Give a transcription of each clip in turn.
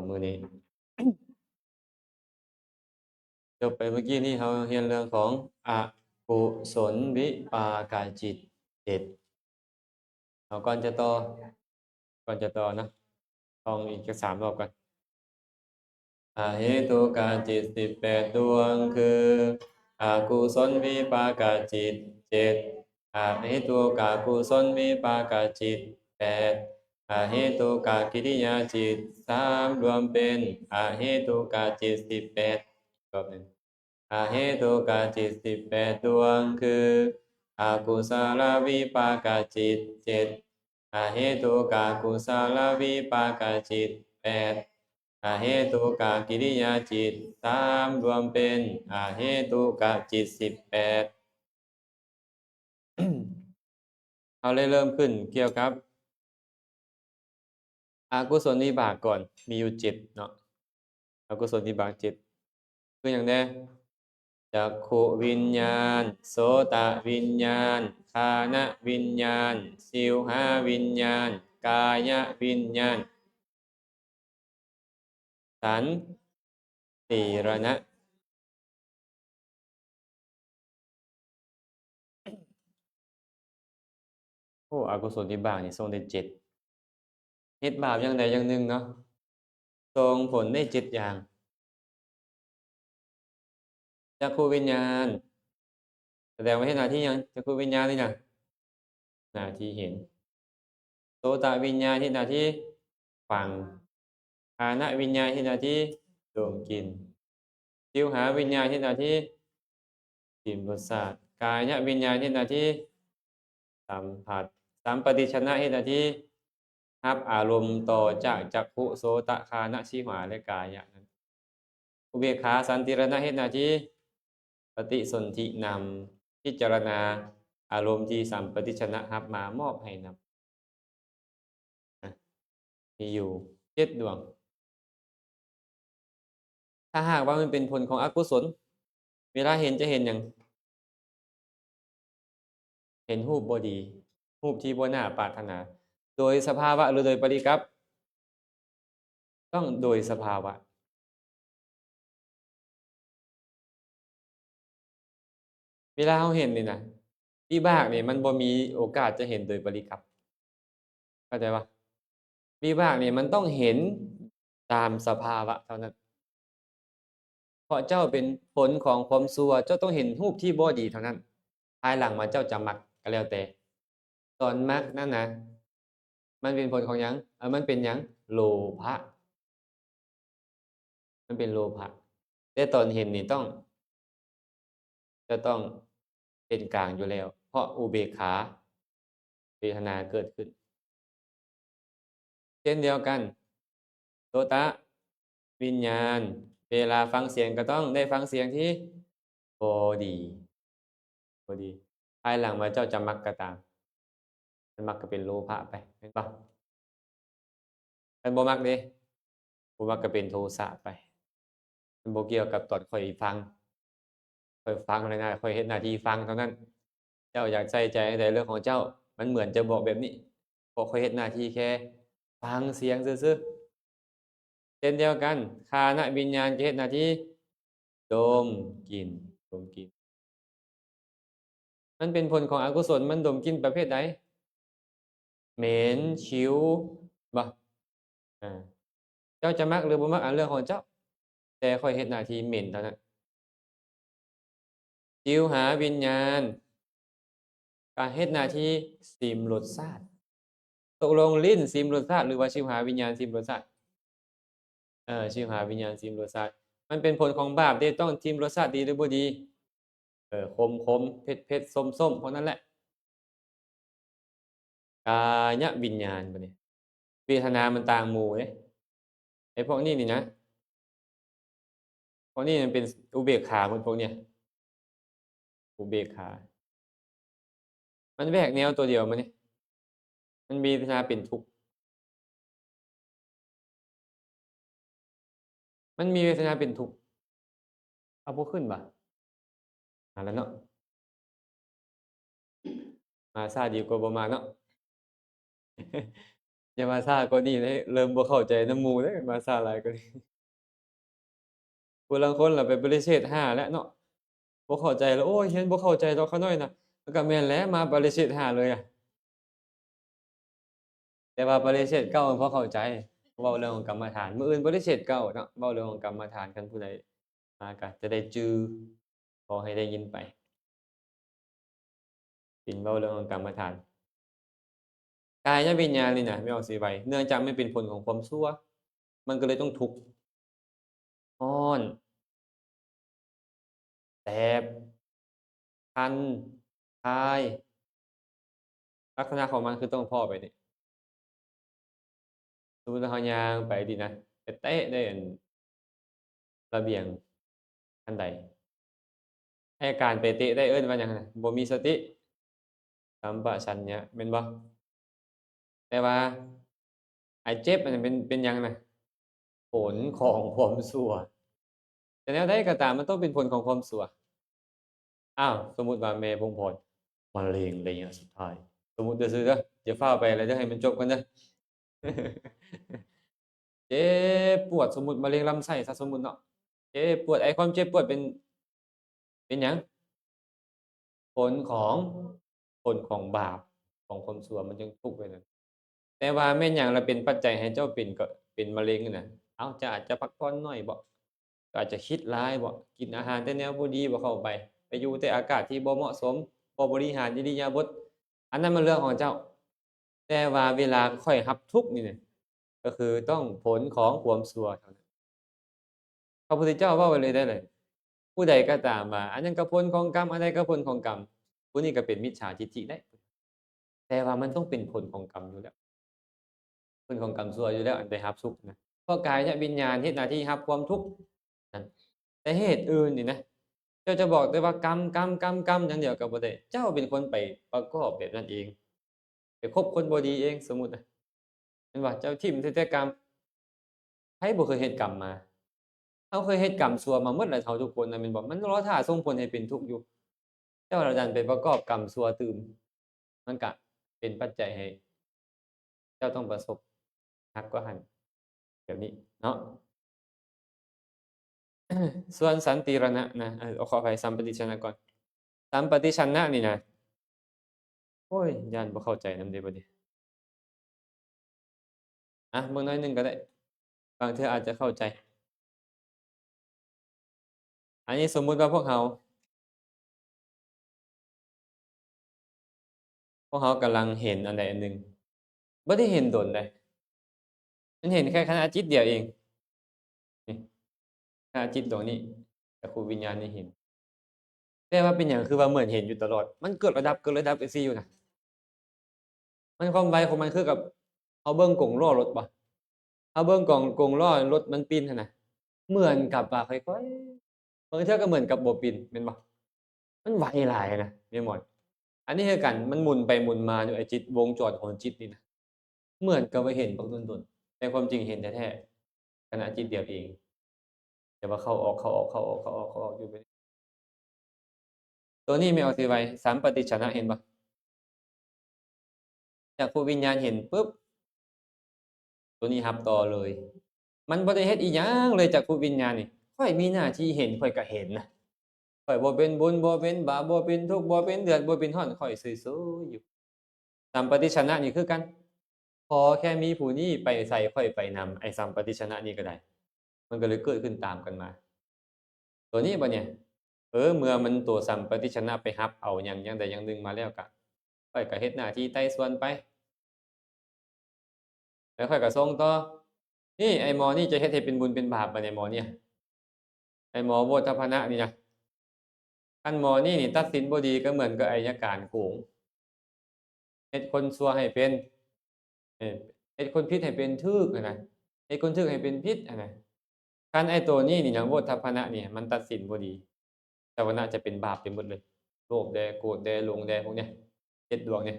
ມື້ນີ້ ຈົບໄປເມື່ອກີ້ນີ້ ເຮົາຮຽນເລື່ອງຂອງອະກຸສົນວິປາກະຈິດເຈັດ. ເອົາ ກ່ອນຈະຕໍ່ ກ່ອນຈະຕໍ່ເນາະ ທ່ອງອີກຈັກສາມຮອບກ່ອນ. ອະເຫຕຸກະຈິດສິບແປດດວງ ຄື ອະກຸສົນວິປາກະຈິດເຈັດ, ອະເຫຕຸກະກຸສົນວິປາກະຈິດແປດ, ອະເຫຕຸກະກິລິຍາຈິດສາມ ລວມເປັນອະເຫຕຸກະຈິດສິບແປດ. ອີກຮອບໜຶ່ງ. ອະເຫຕຸກະຈິດສິບແປດດວງ ຄື ອະກຸສະລະວິປາກະຈິດເຈັດ, ອະເຫຕຸກະກຸສະລະວິປາກະຈິດແປດ, ອະເຫຕຸກະກິລິຍາຈິດສາມ ລວມເປັນອະເຫຕຸກະຈິດສິບແປດ. ເຮົາໄດ້ເລີ່ມຂຶ້ນກ່ຽວກັບອະກຸສົນວິບາກກ່ອນ ມີຢູ່ເຈັດເນາະ. ອະກຸສົນວິບາກເຈັດ ຄືຫຍັງແດ່? ຈັກຂຸວິນຍານ, ໂສຕະວິນຍານ, ຄານະວິນຍານ, ຊິວຫາວິນຍານ, ກາຍະວິນຍານ, ສັນຕິລະນະ. ໂອ້ ອະກຸສົນວິບາກນີ້ສົ່ງໄດ້ເຈັດ. ເຮັດບາບຢ່າງໃດຢ່າງໜຶ່ງເນາະ ສົ່ງຜົນໄດ້ເຈັດຢ່າງ. ຈັກຂຸວິນຍານ ສະແດງວ່າເຮັດໜ້າທີ່ຫຍັງ? ຈັກຂຸວິນຍານນີ້ນະ ໜ້າທີ່ເຫັນ. ໂສຕະວິນຍານເຮັດໜ້າທີ່ຟັງ. ຄານະວິນຍານເຮັດໜ້າທີ່ດົມກິ່ນ. ຊິວຫາວິນຍານເຮັດໜ້າທີ່ຊິມລົດຊາດ. ກາຍະວິນຍານເຮັດໜ້າທີ່ສຳຜັດ. ສຳປະຕິດສະນະເຮັດໜ້າທີ່ຮັບອາລົມຕໍ່ຈາກຈັກຂຸ ໂສຕະ ຄານະ ຊິວຫາ ແລະ ກາຍະນັ້ນ. ອຸເບກຂາ ສັນຕິລະນະເຮັດໜ້າທີ່ປະຕິສົນທິນຳ ພິຈາລະນາອາລົມທີ່ສຳປະຕິດສະນະຮັບມາມອບໃຫ້ນຳ. ນະ ມີຢູ່ເຈັດດວງ. ຖ້າຫາກວ່າມັນເປັນຜົນຂອງອະກຸສົນ ເວລາເຫັນຈະເຫັນຫຍັງ? ເຫັນຮູບບໍ່ດີ, ຮູບທີ່ບໍ່ໜ້າປາດຖະໜາ ໂດຍສະພາວະ ຫຼື ໂດຍປະລິກັບ? ຕ້ອງໂດຍສະພາວະ. ເວລາເຮົາເຫັນນີ້ນະ ວິບາກນີ້ມັນບໍ່ມີໂອກາດຈະເຫັນໂດຍປະລິກັບ. ເຂົ້າໃຈບໍ່? ວິບາກນີ້ມັນຕ້ອງເຫັນຕາມສະພາວະເທົ່ານັ້ນ. ເພາະເຈົ້າເປັນຜົນຂອງຄວາມຊົ່ວ, ເຈົ້າຕ້ອງເຫັນຮູບທີ່ບໍ່ດີເທົ່ານັ້ນ. ພາຍຫຼັງມາເຈົ້າຈະມັກກໍແລ້ວແຕ່. ຕອນມັກນັ້ນນະ ມັນເປັນຜົນຂອງຫຍັງ? ເອີ ມັນເປັນຫຍັງ? ໂລພະ. ມັນເປັນໂລພະ. ແຕ່ຕອນເຫັນນີ້ຕ້ອງ ຈະຕ້ອງເປັນກາງຢູ່ແລ້ວ ເພາະອຸເບກຂາ ເວທະນາເກີດຂຶ້ນ. ເຊັ່ນດຽວກັນ ໂສຕະວິນຍານ ເວລາຟັງສຽງກໍຕ້ອງໄດ້ຟັງສຽງທີ່ບໍ່ດີ ບໍ່ດີ. ພາຍຫຼັງວ່າເຈົ້າຈະມັກກໍຕາມ, ຄັນມັກກໍເປັນໂລພະໄປ ແມ່ນບໍ່? ຄັນບໍ່ມັກເດ້? ບໍ່ມັກກໍເປັນໂທສະໄປ. ມັນບໍ່ກ່ຽວກັບຕອນຂ້ອຍຟັງ. ຂ້ອຍຟັງແລ້ວນະ, ຂ້ອຍເຮັດໜ້າທີ່ຟັງເທົ່ານັ້ນ. ເຈົ້າຢາກໃສ່ໃຈໃດເລື່ອງຂອງເຈົ້າ, ມັນເໝືອນຈະບອກແບບນີ້, ເພາະຂ້ອຍເຮັດໜ້າທີ່ແຄ່ຟັງສຽງຊື່ໆ. ເຊັ່ນດຽວກັນ, ຄານະວິນຍານກໍເຮັດໜ້າທີ່ດົມກິ່ນ, ດົມກິ່ນ. ມັນເປັນຜົນຂອງອະກຸສົນ, ມັນດົມກິ່ນປະເພດໃດ? ເໝັນ, ຂິວ ບໍ່? ເຈົ້າຈະມັກຫຼືບໍ່ມັກ ອັນເລື່ອງຂອງເຈົ້າ, ແຕ່ຂ້ອຍເຮັດໜ້າທີ່ເໝັນເທົ່ານັ້ນ. ຊິວຫາວິນຍານ ກະເຮັດໜ້າທີ່ຊິມລົດຊາດ. ຕົກລົງ ລີ້ນຊິມລົດຊາດ ຫຼືວ່າຊິວຫາວິນຍານຊິມລົດຊາດ? ເອີ ຊິວຫາວິນຍານຊິມລົດຊາດ. ມັນເປັນຜົນຂອງບາບເດ້, ຕ້ອງຊິມລົດຊາດດີຫຼືບໍ່ດີ. ເອີ ຂົມໆ ເຜັດໆ ສົ້ມໆ ພວກນັ້ນແຫຼະ. ກາຍະວິນຍານ ບາດນີ້ ເວທະນາມັນຕ່າງໝູ່ເດ້. ໄອ້ພວກນີ້ນີ້ນະ, ພວກນີ້ມັນເປັນອຸເບກຂາໝົດ ພວກເນີ້ຍ ອຸເບກຂາ. ມັນແຫວກແນວຕົວດຽວມານີ້, ມັນມີເວທະນາເປັນທຸກ. ມັນມີເວທະນາເປັນທຸກ. ເອົາບໍ່ຂຶ້ນບາດ? ມາແລ້ວເນາະ, ມາຊ້າດີກວ່າບໍ່ມາເນາະ. ຢ່າມາຊ້າກວ່ານີ້ເດ້ ເລີ່ມບໍ່ເຂົ້າໃຈນຳໝູ່ເດ້ ມາຊ້າຫຼາຍກວ່ານີ້. ຜູ້ລາງຄົນລະໄປປະຕິເສດຫ້າແລ້ວເນາະ ບໍ່ເຂົ້າໃຈລະ ໂອ້ຍ ຮຽນບໍ່ເຂົ້າໃຈດອກຂ້ານ້ອຍນະ. ມັນກະແມ່ນແຫຼະ ມາປະຕິເສດຫ້າເລີຍອະ. ແຕ່ວ່າປະຕິເສດເກົ້າ ພໍເຂົ້າໃຈ ເວົ້າເລື່ອງຂອງກຳມະຖານ. ມື້ອື່ນປະຕິເສດເກົ້າເນາະ ເວົ້າເລື່ອງຂອງກຳມະຖານ ຄັນຜູ້ໃດມາກະຈະໄດ້ຈື່ ຂໍໃຫ້ໄດ້ຍິນໄປ. ເປັນເວົ້າເລື່ອງຂອງກຳມະຖານ. ກາຍະວິນຍານນີ້ນະ ແມ່ອອກຊິໄວ ເນື່ອງຈາກມັນເປັນຜົນຂອງຄວາມຊົ່ວ ມັນກໍເລີຍຕ້ອງທຸກ ຮ້ອນ ແສບ ຄັນ ຄາຍ ລັກສະນະຂອງມັນຄືຕ້ອງພໍ້ແບບນີ້. ສົມມຸດວ່າເຮົາຍ່າງໄປນີ້ນະ ໄປເຕະໄດ້ອັນລະບຽງອັນໃດ ໃຫ້ການໄປເຕະໄດ້ເອີ້ນວ່າຫຍັງນະ? ບໍ່ມີສະຕິ ສຳປະຊັນຍະ ແມ່ນບໍ່? ແຕ່ວ່າໄອ້ເຈັບອັນນັ້ນເປັນ ເປັນຫຍັງນະ? ຜົນຂອງຄວາມຊົ່ວ. ແຕ່ແນວໃດກໍຕາມ ມັນຕ້ອງເປັນຜົນຂອງຄວາມຊົ່ວ. ອ້າວ ສົມມຸດວ່າແມ່ພົງພອນ ມະເຮັງໄລຍະສຸດທ້າຍ ສົມມຸດຊື່ໆເດີ ຢ່າຟ້າວໄປແລ້ວເດີ ໃຫ້ມັນຈົບກ່ອນເດີ. ເຈັບປວດ ສົມມຸດມະເຮັງລຳໄສ້ຊະ ສົມມຸດເນາະ ເຈັບປວດ. ໄອ້ຄວາມເຈັບປວດເປັນ ເປັນຫຍັງ? ຜົນຂອງ ຜົນຂອງບາບ ຂອງຄວາມຊົ່ວ ມັນຈຶ່ງທຸກແບບນັ້ນ. ແຕ່ວ່າແມ່ນຫຍັງລະເປັນປັດໄຈໃຫ້ເຈົ້າເປັນ ກໍເປັນມະເຮັງນະ? ເອົ້າ ເຈົ້າອາດຈະພັກຜ່ອນໜ້ອຍບໍ? ເຈົ້າອາດຈະຄິດຫຼາຍບໍ? ກິນອາຫານແຕ່ແນວບໍ່ດີບໍ່ເຂົ້າໄປ? ໄປຢູ່ແຕ່ອາກາດທີ່ບໍ່ເໝາະສົມ, ບໍ່ບໍລິຫານອິລິຍາບົດ? ອັນນັ້ນມັນເລື່ອງຂອງເຈົ້າ. ແຕ່ວ່າເວລາຂ້ອຍຮັບທຸກນີ້ນະ ກໍຄືຕ້ອງຜົນຂອງຄວາມຊົ່ວເທົ່ານັ້ນ. ພະພຸດທະເຈົ້າເວົ້າໄວ້ເລີຍໄດ໋ ຜູ້ໃດກໍຕາມວ່າ ອັນນັ້ນກໍຜົນຂອງກຳ ອັນໃດກໍຜົນຂອງກຳ ຜູ້ນີ້ກໍເປັນມິດສາທິດຖິໄດ໋. ແຕ່ວ່າມັນຕ້ອງເປັນຜົນຂອງກຳຢູ່ແລ້ວ ຜົນຂອງກຳຊົ່ວຢູ່ແລ້ວ ອັນໄດ້ຮັບສຸກນະ. ເພາະກາຍະວິນຍານເຮັດໜ້າທີ່ຮັບຄວາມທຸກນັ້ນ ແຕ່ເຫດອື່ນນີ້ນະ ເຈົ້າຈະບອກແຕ່ວ່າກຳ ກຳ ກຳ ກຳຢ່າງດຽວກໍບໍ່ໄດ້. ເຈົ້າເປັນຄົນໄປປະກອບແບບນັ້ນເອງ ໄປຄົບຄົນບໍ່ດີເອງ ສົມມຸດນະ ແມ່ນບໍ່? ເຈົ້າຖິ້ມໃສ່ແຕ່ກຳ. ໃຜບໍ່ເຄີຍເຮັດກຳມາ? ເຮົາເຄີຍເຮັດກຳຊົ່ວມາໝົດແລ້ວ ເຮົາທຸກຄົນນະ ແມ່ນບໍ່? ມັນລໍຖ້າສົ່ງຜົນໃຫ້ເປັນທຸກຢູ່. ເຈົ້າລະດັນໄປປະກອບກຳຊົ່ວຕື່ມ ມັນກະເປັນປັດໄຈໃຫ້ເຈົ້າຕ້ອງປະສົບໜັກກວ່າຫັ້ນ ແບບນີ້ເນາະ. ສ່ວນສັນຕິລະນະນະ ເອີ ຂໍອະໄພ ສຳປະຕິດສະນະກ່ອນ. ສຳປະຕິດສະນະນີ້ນະ ໂອ້ຍ ຢ້ານບໍ່ເຂົ້າໃຈນຳເດ້ບັດນີ້. ອ່ະ ເບິ່ງໜ້ອຍໜຶ່ງກໍໄດ້ ບາງເທື່ອອາດຈະເຂົ້າໃຈ. ອັນນີ້ສົມມຸດວ່າພວກເຮົາ ພວກເຮົາກຳລັງເຫັນອັນໃດອັນໜຶ່ງ ບໍ່ໄດ້ເຫັນດົນໃດ ມັນເຫັນແຄ່ຂະນະຈິດດຽວເອງ ນີ້ ຂະນະຈິດດວງນີ້ ຈັກຂຸວິນຍານນີ້ເຫັນ. ແຕ່ວ່າເປັນຫຍັງຄືວ່າເໝືອນເຫັນຢູ່ຕະຫຼອດ? ມັນເກີດແລ້ວດັບ ເກີດແລ້ວດັບຈັ່ງຊີ້ຢູ່ນະ. ມັນຄວາມໄວຂອງມັນຄືກັບເຮົາເບິ່ງກົງລໍ້ລົດບໍ່? ເຮົາເບິ່ງກົງ ກົງລໍ້ລົດມັນປິ່ນຫັ້ນນະ ເໝືອນກັບວ່າຄ່ອຍໆ ບາງເທື່ອກໍເໝືອນກັບບໍ່ປິ່ນ ແມ່ນບໍ່? ມັນໄວຫຼາຍນະ ແມ່ນບໍ່? ອັນນີ້ຄືກັນ ມັນໝູນໄປໝູນມາຢູ່ ໄອ້ຈິດ ວົງຈອນຂອງຈິດນີ້ນະ ເໝືອນກັບວ່າເຫັນບັກດົນໆ ແຕ່ຄວາມຈິງເຫັນແທ້ໆ ຂະນະຈິດດຽວເອງ ແຕ່ວ່າເຂົ້າອອກ ເຂົ້າອອກ ເຂົ້າອອກ ເຂົ້າອອກ ເຂົ້າອອກຢູ່ແບບນີ້. ໂຕນີ້ແມ່ນອອກຊິໄວ ສຳປະຕິດສະນະ ເຫັນບໍ່? ຈັກຂຸວິນຍານເຫັນປຶບ ໂຕນີ້ຮັບຕໍ່ເລີຍ ມັນບໍ່ໄດ້ເຮັດອີ່ຫຍັງເລີຍ. ຈັກຂຸວິນຍານນີ້ ຂ້ອຍມີໜ້າທີ່ເຫັນ ຂ້ອຍກະເຫັນນະ ຂ້ອຍບໍ່ເປັນບຸນ ບໍ່ເປັນບາບ ບໍ່ເປັນທຸກ ບໍ່ເປັນເດືອດ ບໍ່ເປັນຮ້ອນ ຂ້ອຍເຊີຍໆຢູ່. ສຳປະຕິດສະນະນີ້ຄືກັນ ຂໍແຄ່ມີຜູ້ນີ້ໄປໃສ່ຂ້ອຍໄປນຳ ໄອ້ສຳປະຕິດສະນະນີ້ກໍໄດ້ ມັນກໍເລີຍເກີດຂຶ້ນຕາມກັນມາ. ໂຕນີ້ບັດນີ້ ເອີ ເມື່ອມັນໂຕສຳປະຕິດສະນະໄປຮັບເອົາຫຍັງຢ່າງໃດຢ່າງໜຶ່ງມາແລ້ວກະ ຂ້ອຍກະເຮັດໜ້າທີ່ໄຕ່ສວນໄປ ແລ້ວຂ້ອຍກະສົ່ງຕໍ່. ນີ້ ໄອ້ໝໍນີ້ຈະເຮັດໃຫ້ເປັນບຸນເປັນບາບບັດນີ້ ໝໍນີ້ ໄອ້ໝໍໂວດທະພະນະນີ້ນະ. ຄັນໝໍນີ້ນີ້ຕັດສິນບໍ່ດີ ກໍເໝືອນກັບໄອ້ອັຍການໂກງ ເຮັດຄົນຊົ່ວໃຫ້ເປັນ ເອີ ເຮັດຄົນຜິດໃຫ້ເປັນຖືກຫັ້ນນະ ເຮັດຄົນຖືກໃຫ້ເປັນຜິດຫັ້ນນະ. ຄັນໄອ້ໂຕນີ້ນີ້ນະ ໂວດທະພະນະນີ້ ມັນຕັດສິນບໍ່ດີ ຊາວະນະຈະເປັນບາບໄປໝົດເລີຍ ໂລບແດ່ ໂກດແດ່ ຫຼົງແດ່ ພວກເນີ້ຍ ເຈັດດວງນີ້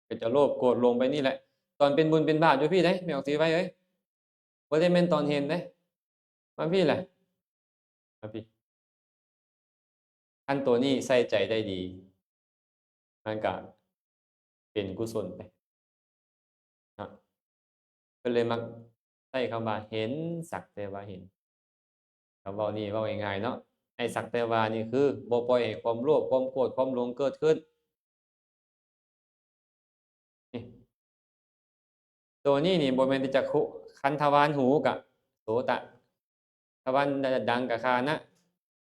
ກໍຈະໂລບ ໂກດ ຫຼົງໄປນີ້ແຫຼະ. ຕອນເປັນບຸນເປັນບາບຢູ່ພີ້ເດ້ ແມ່ອອກຊິໄວເອີຍ ບໍ່ໄດ້ແມ່ນຕອນເຫັນເດ້. ມາພີ້ແຫຼະ ມາພີ້. ຄັນໂຕນີ້ໃສ່ໃຈໄດ້ດີ ມັນກະເປັນກຸສົນໄປເນາະ. ເພິ່ນເລີຍມັກໃຊ້ຄຳວ່າເຫັນ ສັກແຕ່ວ່າເຫັນ. ຄຳເວົ້ານີ້ເວົ້າງ່າຍໆເນາະ, ໄອ້ສັກແຕ່ວ່ານີ້ຄືບໍ່ປ່ອຍໃຫ້ຄວາມໂລບ ຄວາມໂກດ ຄວາມຫຼົງເກີດຂຶ້ນ. ນີ້ ໂຕນີ້ນີ້ບໍ່ແມ່ນແຕ່ຈັກຂຸ, ຄັນທະວານຫູກະໂສຕະ, ທະວານດັງກະຄານະ,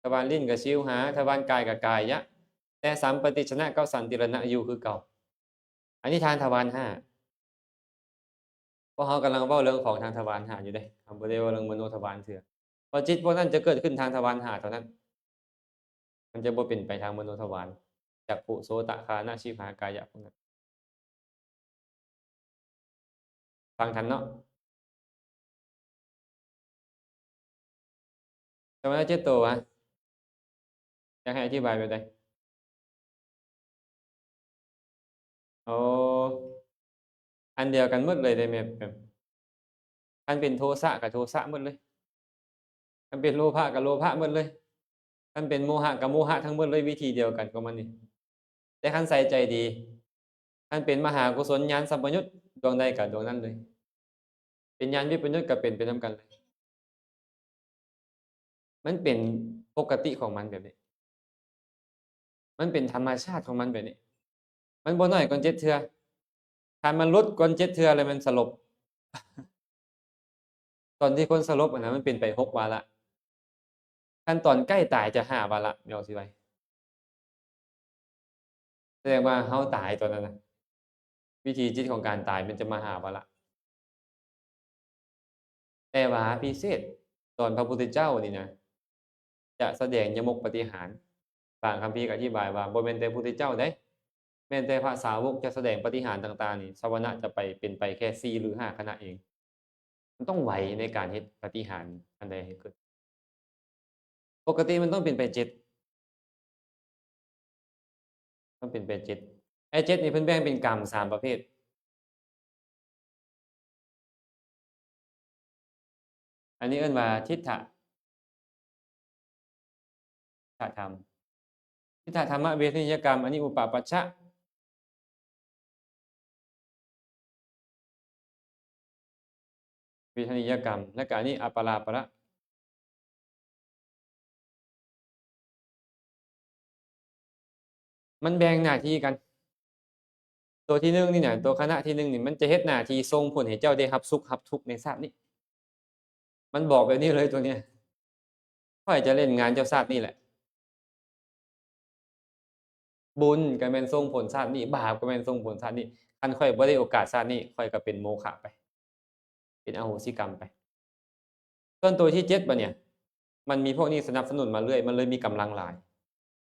ທະວານລີ້ນກະຊິວຫາ, ທະວານກາຍກະກາຍະ, ແຕ່ສຳປະຕິດສະນະກັບສັນຕິລະນະຢູ່ຄືເກົ່າ. ອັນນີ້ທາງທະວານຫ້າ. ພວກເຮົາກຳລັງເວົ້າເລື່ອງຂອງທາງທະວານຫ້າຢູ່ເດ້, ເຮົາບໍ່ໄດ້ເວົ້າເລື່ອງມະໂນທະວານເທື່ອ. ເພາະຈິດພວກນັ້ນຈະເກີດຂຶ້ນທາງທະວານຫ້າເທົ່ານັ້ນ, ມັນຈະບໍ່ເປັນໄປທາງມະໂນທະວານ, ຈັກຂຸ ໂສຕະ ຄານະ ຊິວຫາ ກາຍະ ພວກນັ້ນ. ຟັງທັນເນາະ? ສະມະນະເຈັດໂຕຫວາ? ຢາກໃຫ້ອະທິບາຍແບບໃດ? ໂອ້ ອັນດຽວກັນໝົດເລີຍເດ້ແມ່. ຄັນເປັນໂທສະກໍໂທສະໝົດເລີຍ, ຄັນເປັນໂລພະກໍໂລພະໝົດເລີຍ, ຄັນເປັນໂມຫະກໍໂມຫະທັງໝົດເລີຍ, ວິທີດຽວກັນຂອງມັນນີ້. ແຕ່ຄັນໃສ່ໃຈດີ, ຄັນເປັນມະຫາກຸສົນຍານສຳປະຍຸດດວງໃດກໍດວງນັ້ນເລີຍ, ເປັນຍານວິປະຍຸດກໍເປັນໄປນຳກັນເລີຍ. ມັນເປັນປົກກະຕິຂອງມັນແບບນີ້, ມັນເປັນທຳມະຊາດຂອງມັນແບບນີ້. ມັນບໍ່ໜ້ອຍກວ່າເຈັດເທື່ອ, ຖ້າມັນຫຼຸດກວ່າເຈັດເທື່ອແລ້ວແມ່ນສະຫຼົບ. ຕອນທີ່ຄົນສະຫຼົບຫັ້ນນະ ມັນເປັນໄປຫົກວາລະ, ຄັນຕອນໃກ້ຕາຍຈະຫ້າວາລະ, ເວົ້າຊິໄວ. ແສດງວ່າເຮົາຕາຍຕອນນັ້ນນະ, ວິຖີຈິດຂອງການຕາຍມັນຈະມາຫ້າວາລະ. ແຕ່ວ່າພິເສດຕອນພະພຸດທະເຈົ້ານີ້ນະ ຈະສະແດງຍະມົກປາຕິຫານ. ບາງຄຳພີກໍອະທິບາຍວ່າ ບໍ່ແມ່ນແຕ່ພຸດທະເຈົ້າເດ້, ແມ່ນແຕ່ພະສາວົກຈະສະແດງປາຕິຫານຕ່າງໆນີ້, ສະມະນະຈະໄປ ເປັນໄປແຄ່ສີ່ຫຼືຫ້າຄະນະເອງ. ມັນຕ້ອງໄວໃນການເຮັດປາຕິຫານອັນໃດໃຫ້ເກີດ. ປົກກະຕິມັນຕ້ອງເປັນໄປເຈັດ, ຕ້ອງເປັນໄປເຈັດ. ໄອ້ເຈັດນີ້ເພິ່ນແບ່ງເປັນກຳສາມປະເພດ. ອັນນີ້ເອີ້ນວ່າທິດຖະ ທະທຳ, ທິດຖະທຳມະເວທະນິຍະກຳ, ອັນນີ້ອຸປະປັດຊະ ເວທະນິຍະກຳ ແລະກະອັນນີ້ອະປາລາປະລະ. ມັນແບ່ງໜ້າທີ່ກັນ. ໂຕທີໜຶ່ງນີ້ນະ, ໂຕຄະນະທີໜຶ່ງນີ້ ມັນຈະເຮັດໜ້າທີ່ສົ່ງຜົນໃຫ້ເຈົ້າໄດ້ຮັບສຸກຮັບທຸກໃນຊາດນີ້. ມັນບອກແບບນີ້ເລີຍໂຕເນີ້ຍ, ຂ້ອຍຈະຫຼິ້ນງານເຈົ້າຊາດນີ້ແຫຼະ. ບຸນກໍແມ່ນສົ່ງຜົນຊາດນີ້, ບາບກໍແມ່ນສົ່ງຜົນຊາດນີ້. ຄັນຂ້ອຍບໍ່ໄດ້ໂອກາດຊາດນີ້, ຂ້ອຍກໍເປັນໂມຄະໄປ, ເປັນອະໂຫສິກຳໄປ. ສ່ວນໂຕທີເຈັດບາດເນີ້ຍ ມັນມີພວກນີ້ສະໜັບສະໜູນມາເລື້ອຍ, ມັນເລີຍມີກຳລັງຫຼາຍ.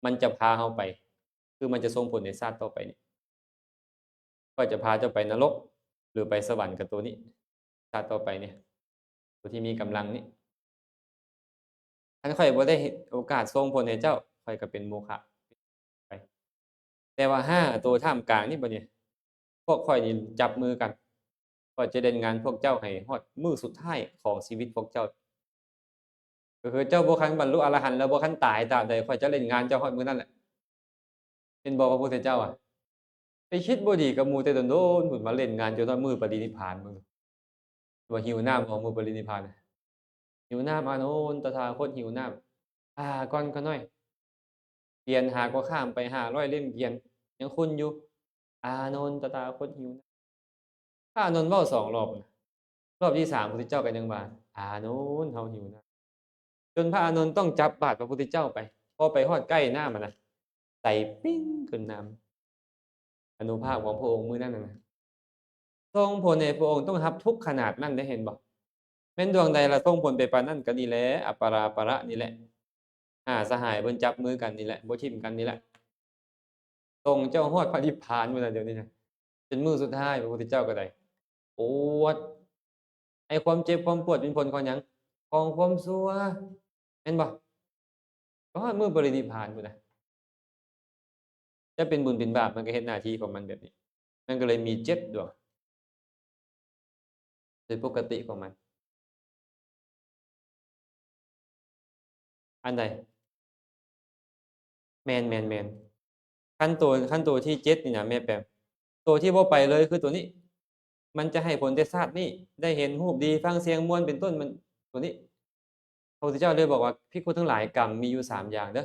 ມັນຈະພາເຮົາໄປ, ຄືມັນຈະສົ່ງຜົນໃນຊາດຕໍ່ໄປນີ້. ຂ້ອຍຈະພາເຈົ້າໄປນະລົກ ຫຼືໄປສະຫວັນກັບໂຕນີ້, ຊາດຕໍ່ໄປນີ້, ໂຕທີ່ມີກຳລັງນີ້. ຄັນຂ້ອຍບໍ່ໄດ້ໂອກາດສົ່ງຜົນໃຫ້ເຈົ້າ, ຂ້ອຍກໍເປັນໂມຄະໄປ. ແຕ່ວ່າຫ້າໂຕທ່າມກາງນີ້ບາດນີ້, ພວກຂ້ອຍນີ້ຈັບມືກັນ, ຂ້ອຍຈະຫຼິ້ນງານພວກເຈົ້າໃຫ້ຮອດມື້ສຸດທ້າຍຂອງຊີວິດພວກເຈົ້າ. ກໍຄືເຈົ້າບໍ່ຄັນບັນລຸອະລະຫັນ ແລ້ວບໍ່ຄັນຕາຍຕາມໃດ, ຂ້ອຍຈະຫຼິ້ນງານເຈົ້າຮອດມື້ນັ້ນແຫຼະ. ເຫັນບໍ່ ພະພຸດທະເຈົ້າອະ ໄປຄິດບໍ່ດີກັບໝູ່ແຕ່ດົນໆພຸ້ນ, ມາຫຼິ້ນງານຈົນຮອດມື້ປະລິນິບພານເບິ່ງ. ວ່າຫິວນ້ຳບໍ່ ມື້ປະລິນິບພານ? ຫິວນ້ຳ ອານົນ, ຕະຖາຄົດຫິວນ້ຳ. ຖ້າກ່ອນຂ້ານ້ອຍ, ກຽນຫາກໍຂ້າມໄປຫ້າຮ້ອຍເຫຼັ້ມກຽນ, ຍັງຂຸ່ນຢູ່. ອານົນ, ຕະຖາຄົດຫິວນ້ຳ. ພະອານົນເວົ້າສອງລອບນະ, ລອບທີສາມ ພະພຸດທະເຈົ້າກໍຍັງວ່າ, ອານົນ, ເຮົາຫິວນ້ຳ. ຈົນພະອານົນຕ້ອງຈັບບາດພະພຸດທະເຈົ້າໄປ, ພໍໄປຮອດໃກ້ນ້ຳຫັ້ນນະ, ໃຈປິ້ງຂຶ້ນນ້ຳ. ອານຸພາບຂອງພະອົງມື້ນັ້ນນະ, ສົ່ງຜົນໃຫ້ພະອົງຕ້ອງຮັບທຸກຂະໜາດນັ້ນເດ້, ເຫັນບໍ່? ແມ່ນດວງໃດລະສົ່ງຜົນໄປປານນັ້ນ? ກໍນີ້ແຫຼະ, ອະປາລາປະລະນີ້ແຫຼະ, ຫ້າສະຫາຍເພິ່ນຈັບມືກັນນີ້ແຫຼະ, ບໍ່ຖິ້ມກັນນີ້ແຫຼະ. ສົ່ງເຈົ້າຮອດພະນິບພານພຸ້ນນະ ດຽວນີ້ນະ. ຈົນມື້ສຸດທ້າຍ ພະພຸດທະເຈົ້າກໍໄດ້ປວດ, ໄອ້ຄວາມເຈັບຄວາມປວດເປັນຜົນຂອງຫຍັງ? ຂອງຄວາມຊົ່ວ, ແມ່ນບໍ່? ກໍຮອດມື້ປະລິນິບພານພຸ້ນນະ. ຈະເປັນບຸນເປັນບາບ, ມັນກໍເຮັດໜ້າທີ່ຂອງມັນແບບນີ້. ມັນກໍເລີຍມີເຈັດດວງ ໂດຍປົກກະຕິຂອງມັນ. ອັນໃດ? ແມ່ນ, ແມ່ນ, ແມ່ນ. ຄັນໂຕ, ຄັນໂຕທີເຈັດນີ້ນະ ແມ່ນແປມ. ໂຕທີ່ບໍ່ໄປເລີຍຄືໂຕນີ້. ມັນຈະໃຫ້ຜົນແຕ່ຊາດນີ້ ໄດ້ເຫັນຮູບດີ ຟັງສຽງມ່ວນ ເປັນຕົ້ນ ມັນ ຕົວນີ້ ພະພຸດທະເຈົ້າເລີຍບອກວ່າ ພິກຂຸທັງຫຼາຍ ກຳມີຢູ່ສາມຢ່າງເດີ້.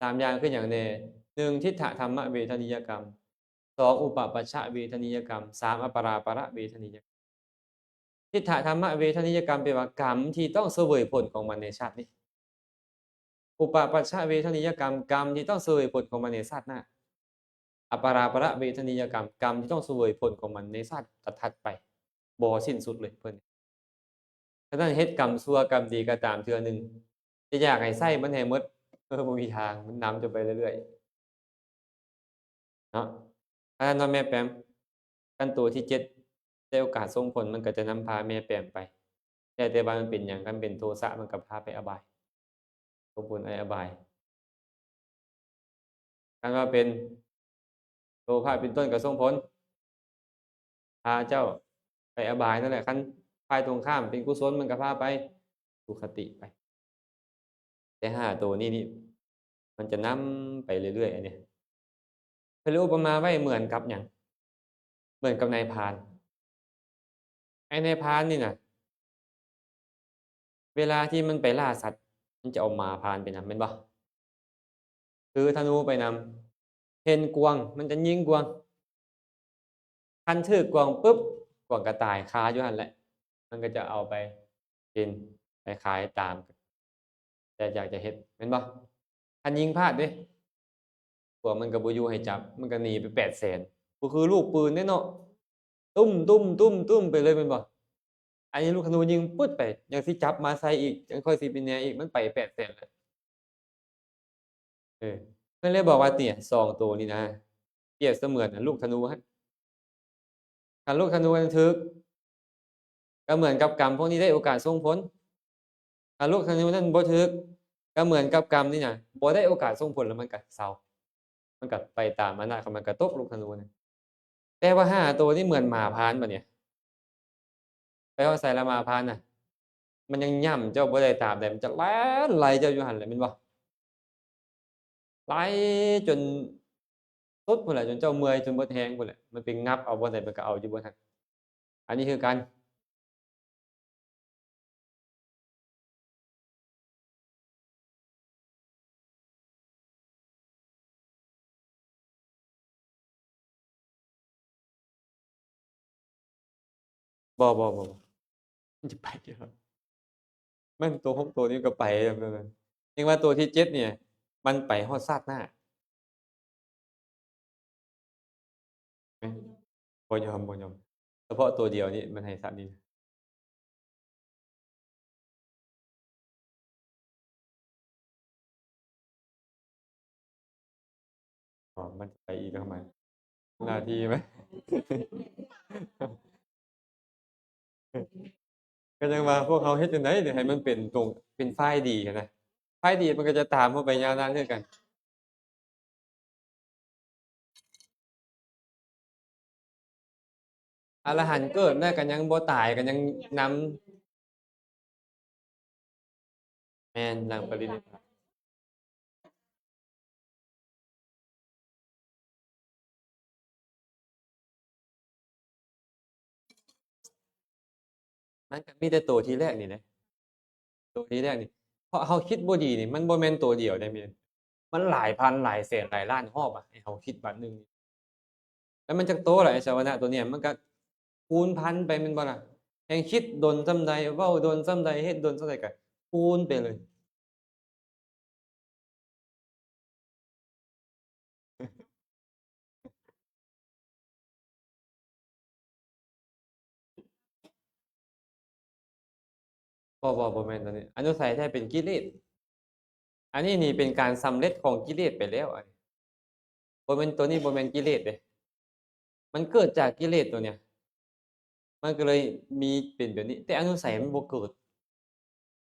ສາມຢ່າງຄືຫຍັງແດ່? ໜຶ່ງ ທິດຖະທຳມະເວທະນີຍະກຳ, ສອງ ອຸປະປັດຊະເວທະນີຍະກຳ, ສາມ ອະປະລາປະລະເວທະນີຍະກຳ. ທິດຖະທຳມະເວທະນີຍະກຳ ແປວ່າກຳທີ່ຕ້ອງສະເຫວີຍຜົນຂອງມັນໃນຊາດນີ້. ອຸປະປັດຊະເວທະນີຍະກຳ ກຳທີ່ຕ້ອງສະເຫວີຍຜົນຂອງມັນໃນຊາດໜ້າ. ອະປະລາປະລະເວທະນີຍະກຳ ກຳທີ່ຕ້ອງສະເຫວີຍຜົນຂອງມັນໃນຊາດຖັດໆໄປ ບໍ່ສິ້ນສຸດເລີຍເພິ່ນ. ສະນັ້ນເຮັດກຳຊົ່ວກຳດີກໍຕາມເທື່ອໜຶ່ງ ຈະຢາກໃຫ້ໃຊ້ມັນໃຫ້ໝົດ ເອີ ບໍ່ມີທາງ ມັນນຳເຈົ້າໄປເລື້ອຍໆ ເນາະ. ອັນນັ້ນເນາະແມ່ແປມ ຄັນໂຕທີເຈັດ ໄດ້ໂອກາດສົ່ງຜົນ ມັນກໍຈະນຳພາແມ່ແປມໄປ ແລ້ວແຕ່ວ່າມັນເປັນຫຍັງ ຄັນເປັນໂທສະ ມັນກໍພາໄປອະບາຍ ສົ່ງຜົນໄປອະບາຍ. ຄັນວ່າເປັນໂລພະເປັນຕົ້ນກໍສົ່ງຜົນ ພາເຈົ້າໄປອະບາຍນັ້ນແຫຼະ. ຄັນຝ່າຍຕົງຂ້າມເປັນກຸສົນ ມັນກໍພາໄປສຸຄະຕິໄປ. ແຕ່ຫ້າໂຕນີ້ນີ້ ມັນຈະນຳໄປເລື້ອຍໆ ອັນນີ້ ເພິ່ນເລີຍອຸປະມາໄວ້ເໝືອນກັບຫຍັງ? ເໝືອນກັບນາຍພານ. ໄອ້ນາຍພານນີ້ນະ ເວລາທີ່ມັນໄປລ່າສັດ ມັນຈະເອົາໝາພານໄປນຳ ແມ່ນບໍ່? ຖືທະນູໄປນຳ ເຫັນກວາງ ມັນຈະຍິງກວາງ. ຄັນຖືກກວາງປຶບ ກວາງກໍຕາຍຄາຢູ່ຫັ້ນແຫຼະ. ມັນກໍຈະເອົາໄປກິນ ໄປຂາຍຕາມ ແຕ່ຢາກຈະເຮັດ ແມ່ນບໍ່? ຄັນຍິງພາດເດ້ ພວກມັນກໍບໍ່ຢູ່ໃຫ້ຈັບ ມັນກໍໜີໄປແປດແສນ ບໍ່ຄືລູກປືນເດ້ເນາະ ຕຸ້ມໆໆໄປເລີຍແມ່ນບໍ່? ອັນນີ້ລູກທະນູຍິງປຶດໄປ ຍັງຊິຈັບມາໃສ່ອີກ ຍັງຄ່ອຍຊິໄປແນອີກ ມັນໄປແປດແສນແລ້ວ. ເອີ ເພິ່ນເລີຍບອກວ່າ ເນີ້ຍ ສອງໂຕນີ້ນະ ປຽບສະເໝືອນລູກທະນູຫັ້ນ. ຄັນລູກທະນູນັ້ນຖືກ ກໍເໝືອນກັບກຳພວກນີ້ໄດ້ໂອກາດສົ່ງຜົນ. ຄັນລູກທະນູນັ້ນບໍ່ຖືກ ກໍເໝືອນກັບກຳນີ້ນະ ບໍ່ໄດ້ໂອກາດສົ່ງຜົນ ແລ້ວມັນກໍເຊົາ ມັນກໍໄປຕາມອຳນາດຂອງມັນ ກໍຕົກລູກທະນູນັ້ນ. ແຕ່ວ່າຫ້າໂຕນີ້ເໝືອນໝາພານບາດນີ້ ໄປຮອດໃສລະໝາພານນະ ມັນຍັງຫຍ້ຳເຈົ້າບໍ່ໄດ້ຕາມໃດ ມັນຈະແລ່ນໄລ່ເຈົ້າຢູ່ຫັ້ນແຫຼະ ແມ່ນບໍ່? ໄລ່ຈົນສຸດພຸ້ນແຫຼະ ຈົນເຈົ້າເມື່ອຍ ຈົນເບິດແຮງພຸ້ນແຫຼະ ມັນໄປງັບເອົາບ່ອນໃດ ມັນກໍເອົາຢູ່ບ່ອນນັ້ນ. ອັນນີ້ຄືກັນ. ບໍ່ ບໍ່ ບໍ່ ບໍ່ ມັນຈະໄປຢູ່ ມັນໂຕຫົກໂຕນີ້ກໍໄປແລ້ວ ແຕ່ວ່າໂຕທີເຈັດນີ້ ມັນໄປຮອດຊາດໜ້າ. ບໍ່ຍອມ ບໍ່ຍອມ ສະເພາະໂຕດຽວນີ້ມັນໃຫ້ສາມນີ້. ອໍ ມັນຈະໄປອີກແລ້ວ ມາ ໜ້າທີ່ມັນ ກໍຍັງວ່າພວກເຮົາເຮັດຈັ່ງໃດໃຫ້ມັນເປັນຕົງ ເປັນຝ່າຍດີຫັ້ນນະ ຝ່າຍດີມັນກໍຈະຕາມເຮົາໄປຍາວນານຄືກັນ. ອະລະຫັນເກີດແລ້ວກໍຍັງບໍ່ຕາຍ ກໍຍັງນຳ ແມ່ນ ຫຼັງປະລິນິບພານ. ມັນກໍມີແຕ່ໂຕທີແລກນີ້ແຫຼະ ໂຕທີແລກນີ້ ເພາະເຮົາຄິດບໍ່ດີນີ້ ມັນບໍ່ແມ່ນໂຕດຽວເດ້ ແມ່ນ ມັນຫຼາຍພັນ ຫຼາຍແສນ ຫຼາຍລ້ານຮອບອະ ໃຫ້ເຮົາຄິດບາດໜຶ່ງ ແລ້ວມັນຈັກໂຕລະ ໄອ້ສະວະນະໂຕເນີ້ຍ ມັນກໍຄູນພັນໄປແມ່ນບໍ່ລະ? ແຮ່ງຄິດດົນສ່ຳໃດ ເວົ້າດົນສ່ຳໃດ ເຮັດດົນສ່ຳໃດ ກໍຄູນໄປເລີຍ. ບໍ່ ບໍ່ ບໍ່ແມ່ນຕົວນີ້ ອະນຸໄສແທ້ເປັນກິເລດ. ອັນນີ້ນີ້ເປັນການສຳເລັດຂອງກິເລດໄປແລ້ວ ອັນນີ້ບໍ່ແມ່ນ ຕົວນີ້ບໍ່ແມ່ນກິເລດເດ້ ມັນເກີດຈາກກິເລດຕົວເນີ້ຍ ມັນກໍເລີຍມີເປັນແບບນີ້ ແຕ່ອະນຸໄສມັນບໍ່ເກີດ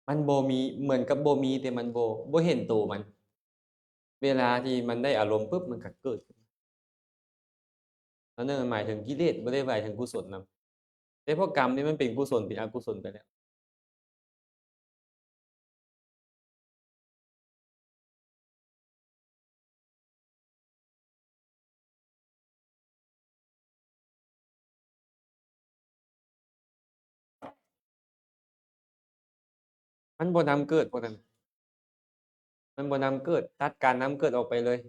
ມັນບໍ່ມີ ເໝືອນກັບບໍ່ມີ ແຕ່ມັນບໍ່ ບໍ່ເຫັນໂຕມັນ ເວລາທີ່ມັນໄດ້ອາລົມປຶບ ມັນກໍເກີດຂຶ້ນ ອັນນັ້ນໝາຍເຖິງກິເລດ ບໍ່ໄດ້ໝາຍເຖິງກຸສົນນຳ ແຕ່ພວກກຳນີ້ມັນເປັນກຸສົນ ເປັນອະກຸສົນໄປແລ້ວ. ມັນບໍ່ນຳເກີດພວກນັ້ນ. ມັນບໍ່ນຳເກີດ, ຕັດການນຳເກີດອອກໄປເລີຍ.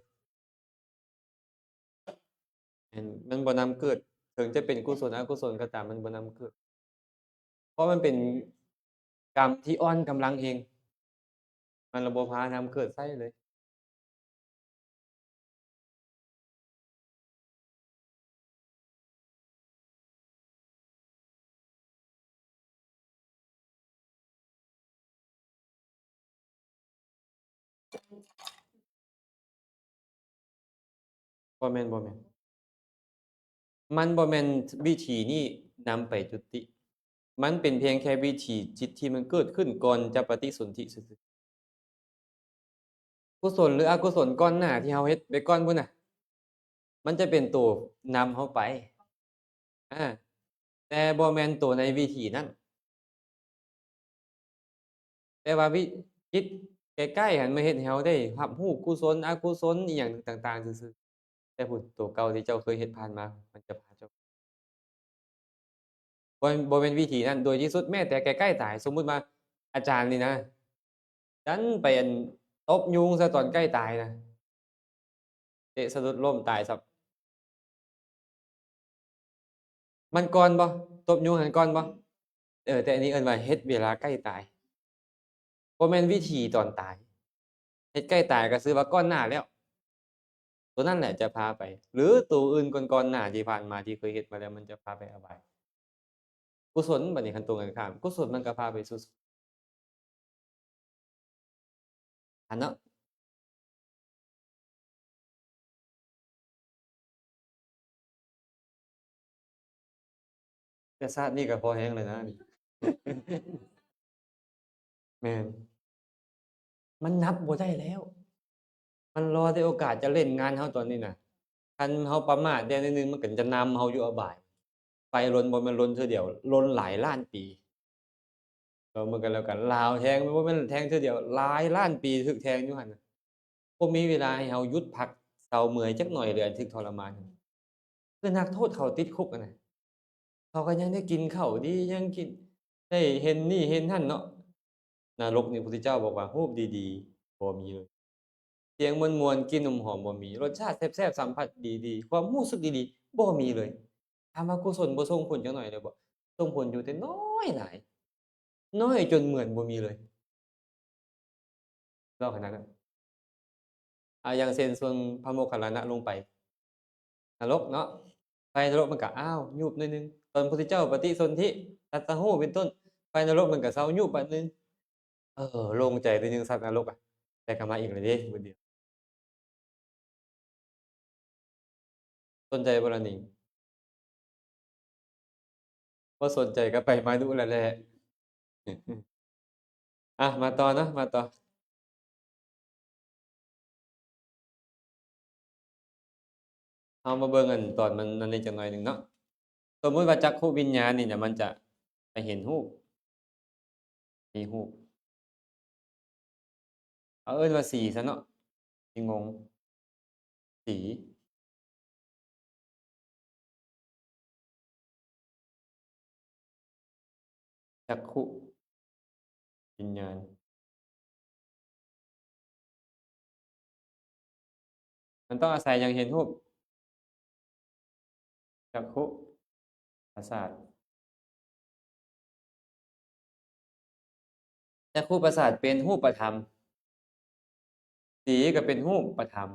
ແມ່ນ, ມັນບໍ່ນຳເກີດ, ເຖິງຈະເປັນກຸສົນອະກຸສົນກໍຕາມ, ມັນບໍ່ນຳເກີດ. ເພາະມັນເປັນກຳທີ່ອ່ອນກຳລັງເອງ, ມັນລະບໍ່ພານຳເກີດໃຊ້ເລີຍ. ບໍ່ແມ່ນ, ບໍ່ແມ່ນ. ມັນບໍ່ແມ່ນວິທີນີ້ນຳໄປຈຸຕິ. ມັນເປັນພຽງແຄ່ວິຖີຈິດທີ່ມັນເກີດຂຶ້ນກ່ອນຈະປະຕິສົນທິຊື່ໆ. ກຸສົນ ຫຼື ອະກຸສົນກ່ອນໜ້າທີ່ເຮົາເຮັດໄປກ່ອນພຸ້ນນະ, ມັນຈະເປັນໂຕນຳເຮົາໄປ, ອາ, ແຕ່ບໍ່ແມ່ນໂຕໃນວິທີນັ້ນ. ແຕ່ວ່າວິ ຈິດໃກ້ໆຫັ້ນມາເຮັດໃຫ້ເຮົາໄດ້ຮັບຮູ້ກຸສົນ ອະກຸສົນ ອີ່ຫຍັງຕ່າງໆຊື່ໆ. ແຕ່ຜູ້ ໂຕເກົ່າທີ່ເຈົ້າເຄີຍເຮັດຜ່ານມາ ມັນຈະພາເຈົ້າ ບໍ່ ບໍ່ແມ່ນວິທີນັ້ນໂດຍທີ່ສຸດ. ແມ້ແຕ່ໃກ້ໆຕາຍ, ສົມມຸດວ່າອາຈານນີ້ນະ ດັນໄປອັນ ຕົບຍຸງຊະຕອນໃກ້ຕາຍນະ, ເຕະສະດຸດລົ້ມຕາຍຊ້ຳ. ມັນກ່ອນບໍ່? ຕົບຍຸງຫັ້ນກ່ອນບໍ່? ເອີ, ແຕ່ອັນນີ້ເອີ້ນວ່າເຮັດເວລາໃກ້ຕາຍ, ບໍ່ແມ່ນວິທີຕອນຕາຍ. ເຮັດໃກ້ຕາຍກໍຊື່ວ່າກ່ອນໜ້າແລ້ວ, ໂຕນັ້ນແຫຼະຈະພາໄປ, ຫຼື ໂຕອື່ນກ່ອນໆໜ້າທີ່ຜ່ານມາທີ່ເຄີຍເຮັດມາແລ້ວ ມັນຈະພາໄປອະບາຍ. ກຸສົນບັດນີ້ຄັນຕົງກັນຂ້າມ, ກຸສົນມັນກໍພາໄປສູ່ ອັນເນາະ. ແຕ່ຊາດນີ້ກໍພໍແຮງແລ້ວນະ. ແມ່ນ. ມັນນັບບໍ່ໄດ້ແລ້ວ. ມັນລໍແຕ່ໂອກາດຈະຫຼິ້ນງານເຮົາຕອນນີ້ນະ. ຄັນເຮົາປະໝາດແດ່ໜ້ອຍໜຶ່ງ ມັນກໍຈະນຳເຮົາຢູ່ອະບາຍ. ໄຟລົນບໍ່ແມ່ນລົນເທື່ອດຽວ, ລົນຫຼາຍລ້ານປີ. ລອງເບິ່ງກັນແລ້ວກັນ, ລາວແທງ ບໍ່ແມ່ນແທງເທື່ອດຽວ, ຫຼາຍລ້ານປີຖືກແທງຢູ່ຫັ້ນນະ. ບໍ່ມີເວລາໃຫ້ເຮົາຢຸດພັກເຊົາເມື່ອຍຈັກໜ້ອຍເລີຍ, ຖືກທໍລະມານ. ຄືນັກໂທດເຂົາຕິດຄຸກຫັ້ນນະ, ເຂົາກໍຍັງໄດ້ກິນເຂົ້າດີ, ຍັງກິນ ໄດ້ເຫັນນີ້ເຫັນນັ້ນເນາະ. ນະລົກນີ້ ພຸດທະເຈົ້າບອກວ່າ ຮູບດີໆບໍ່ມີເລີຍ, ສຽງມ່ວນໆ ກິ່ນຫອມໆບໍ່ມີ, ລົດຊາດແຊບໆ ສຳຜັດດີໆ ຄວາມຮູ້ສຶກດີໆບໍ່ມີເລີຍ. ຖາມວ່າກຸສົນບໍ່ສົ່ງຜົນຈັກໜ້ອຍເລີຍບໍ່? ສົ່ງຜົນຢູ່ແຕ່ນ້ອຍຫຼາຍ, ນ້ອຍຈົນເໝືອນບໍ່ມີເລີຍ. ເວົ້າຂະໜາດນັ້ນ. ອາ ຢ່າງເຊັ່ນ ຊ່ວງພະໂມກຂະລານະລົງໄປນະລົກເນາະ, ໄຟນະລົກມັນກະ ອ້າວ ຫຍຸບໜ້ອຍໜຶ່ງ. ຕອນພຸດທະເຈົ້າປະຕິສົນທິ ຕັດສະຮູ້ເປັນຕົ້ນ, ໄຟນະລົກມັນກະເຊົາຫຍຸບບາດໜຶ່ງ. ເອີ ໂລ່ງໃຈໜ້ອຍໜຶ່ງ ສັດນະລົກອະ, ແຕ່ກະມາອີກແລ້ວເດ້ ມື້ດຽວ. ສົນໃຈບໍ່ລະນີ້? ບໍ່ສົນໃຈກໍໄປມາດຸແຫຼະ. ອ່ະ ມາຕໍ່ເນາະ, ມາຕໍ່. ເຮົາມາເບິ່ງອັນຕອນມັນອັນນີ້ຈັກໜ້ອຍໜຶ່ງເນາະ. ສົມມຸດວ່າຈັກຂຸວິນຍານນີ້ນະ ມັນຈະໄປເຫັນຮູບ, ມີຮູບ. ເຮົາເອີ້ນວ່າສີຊະເນາະ, ຊິງົງ. ສີ. ຈັກຂຸວິນຍານ ມັນຕ້ອງອາໄສຫຍັງເຫັນຮູບ? ຈັກຂຸປະສາດ. ຈັກຂຸປະສາດເປັນຮູບປະທຳ, ສີກໍເປັນຮູບປະທຳ,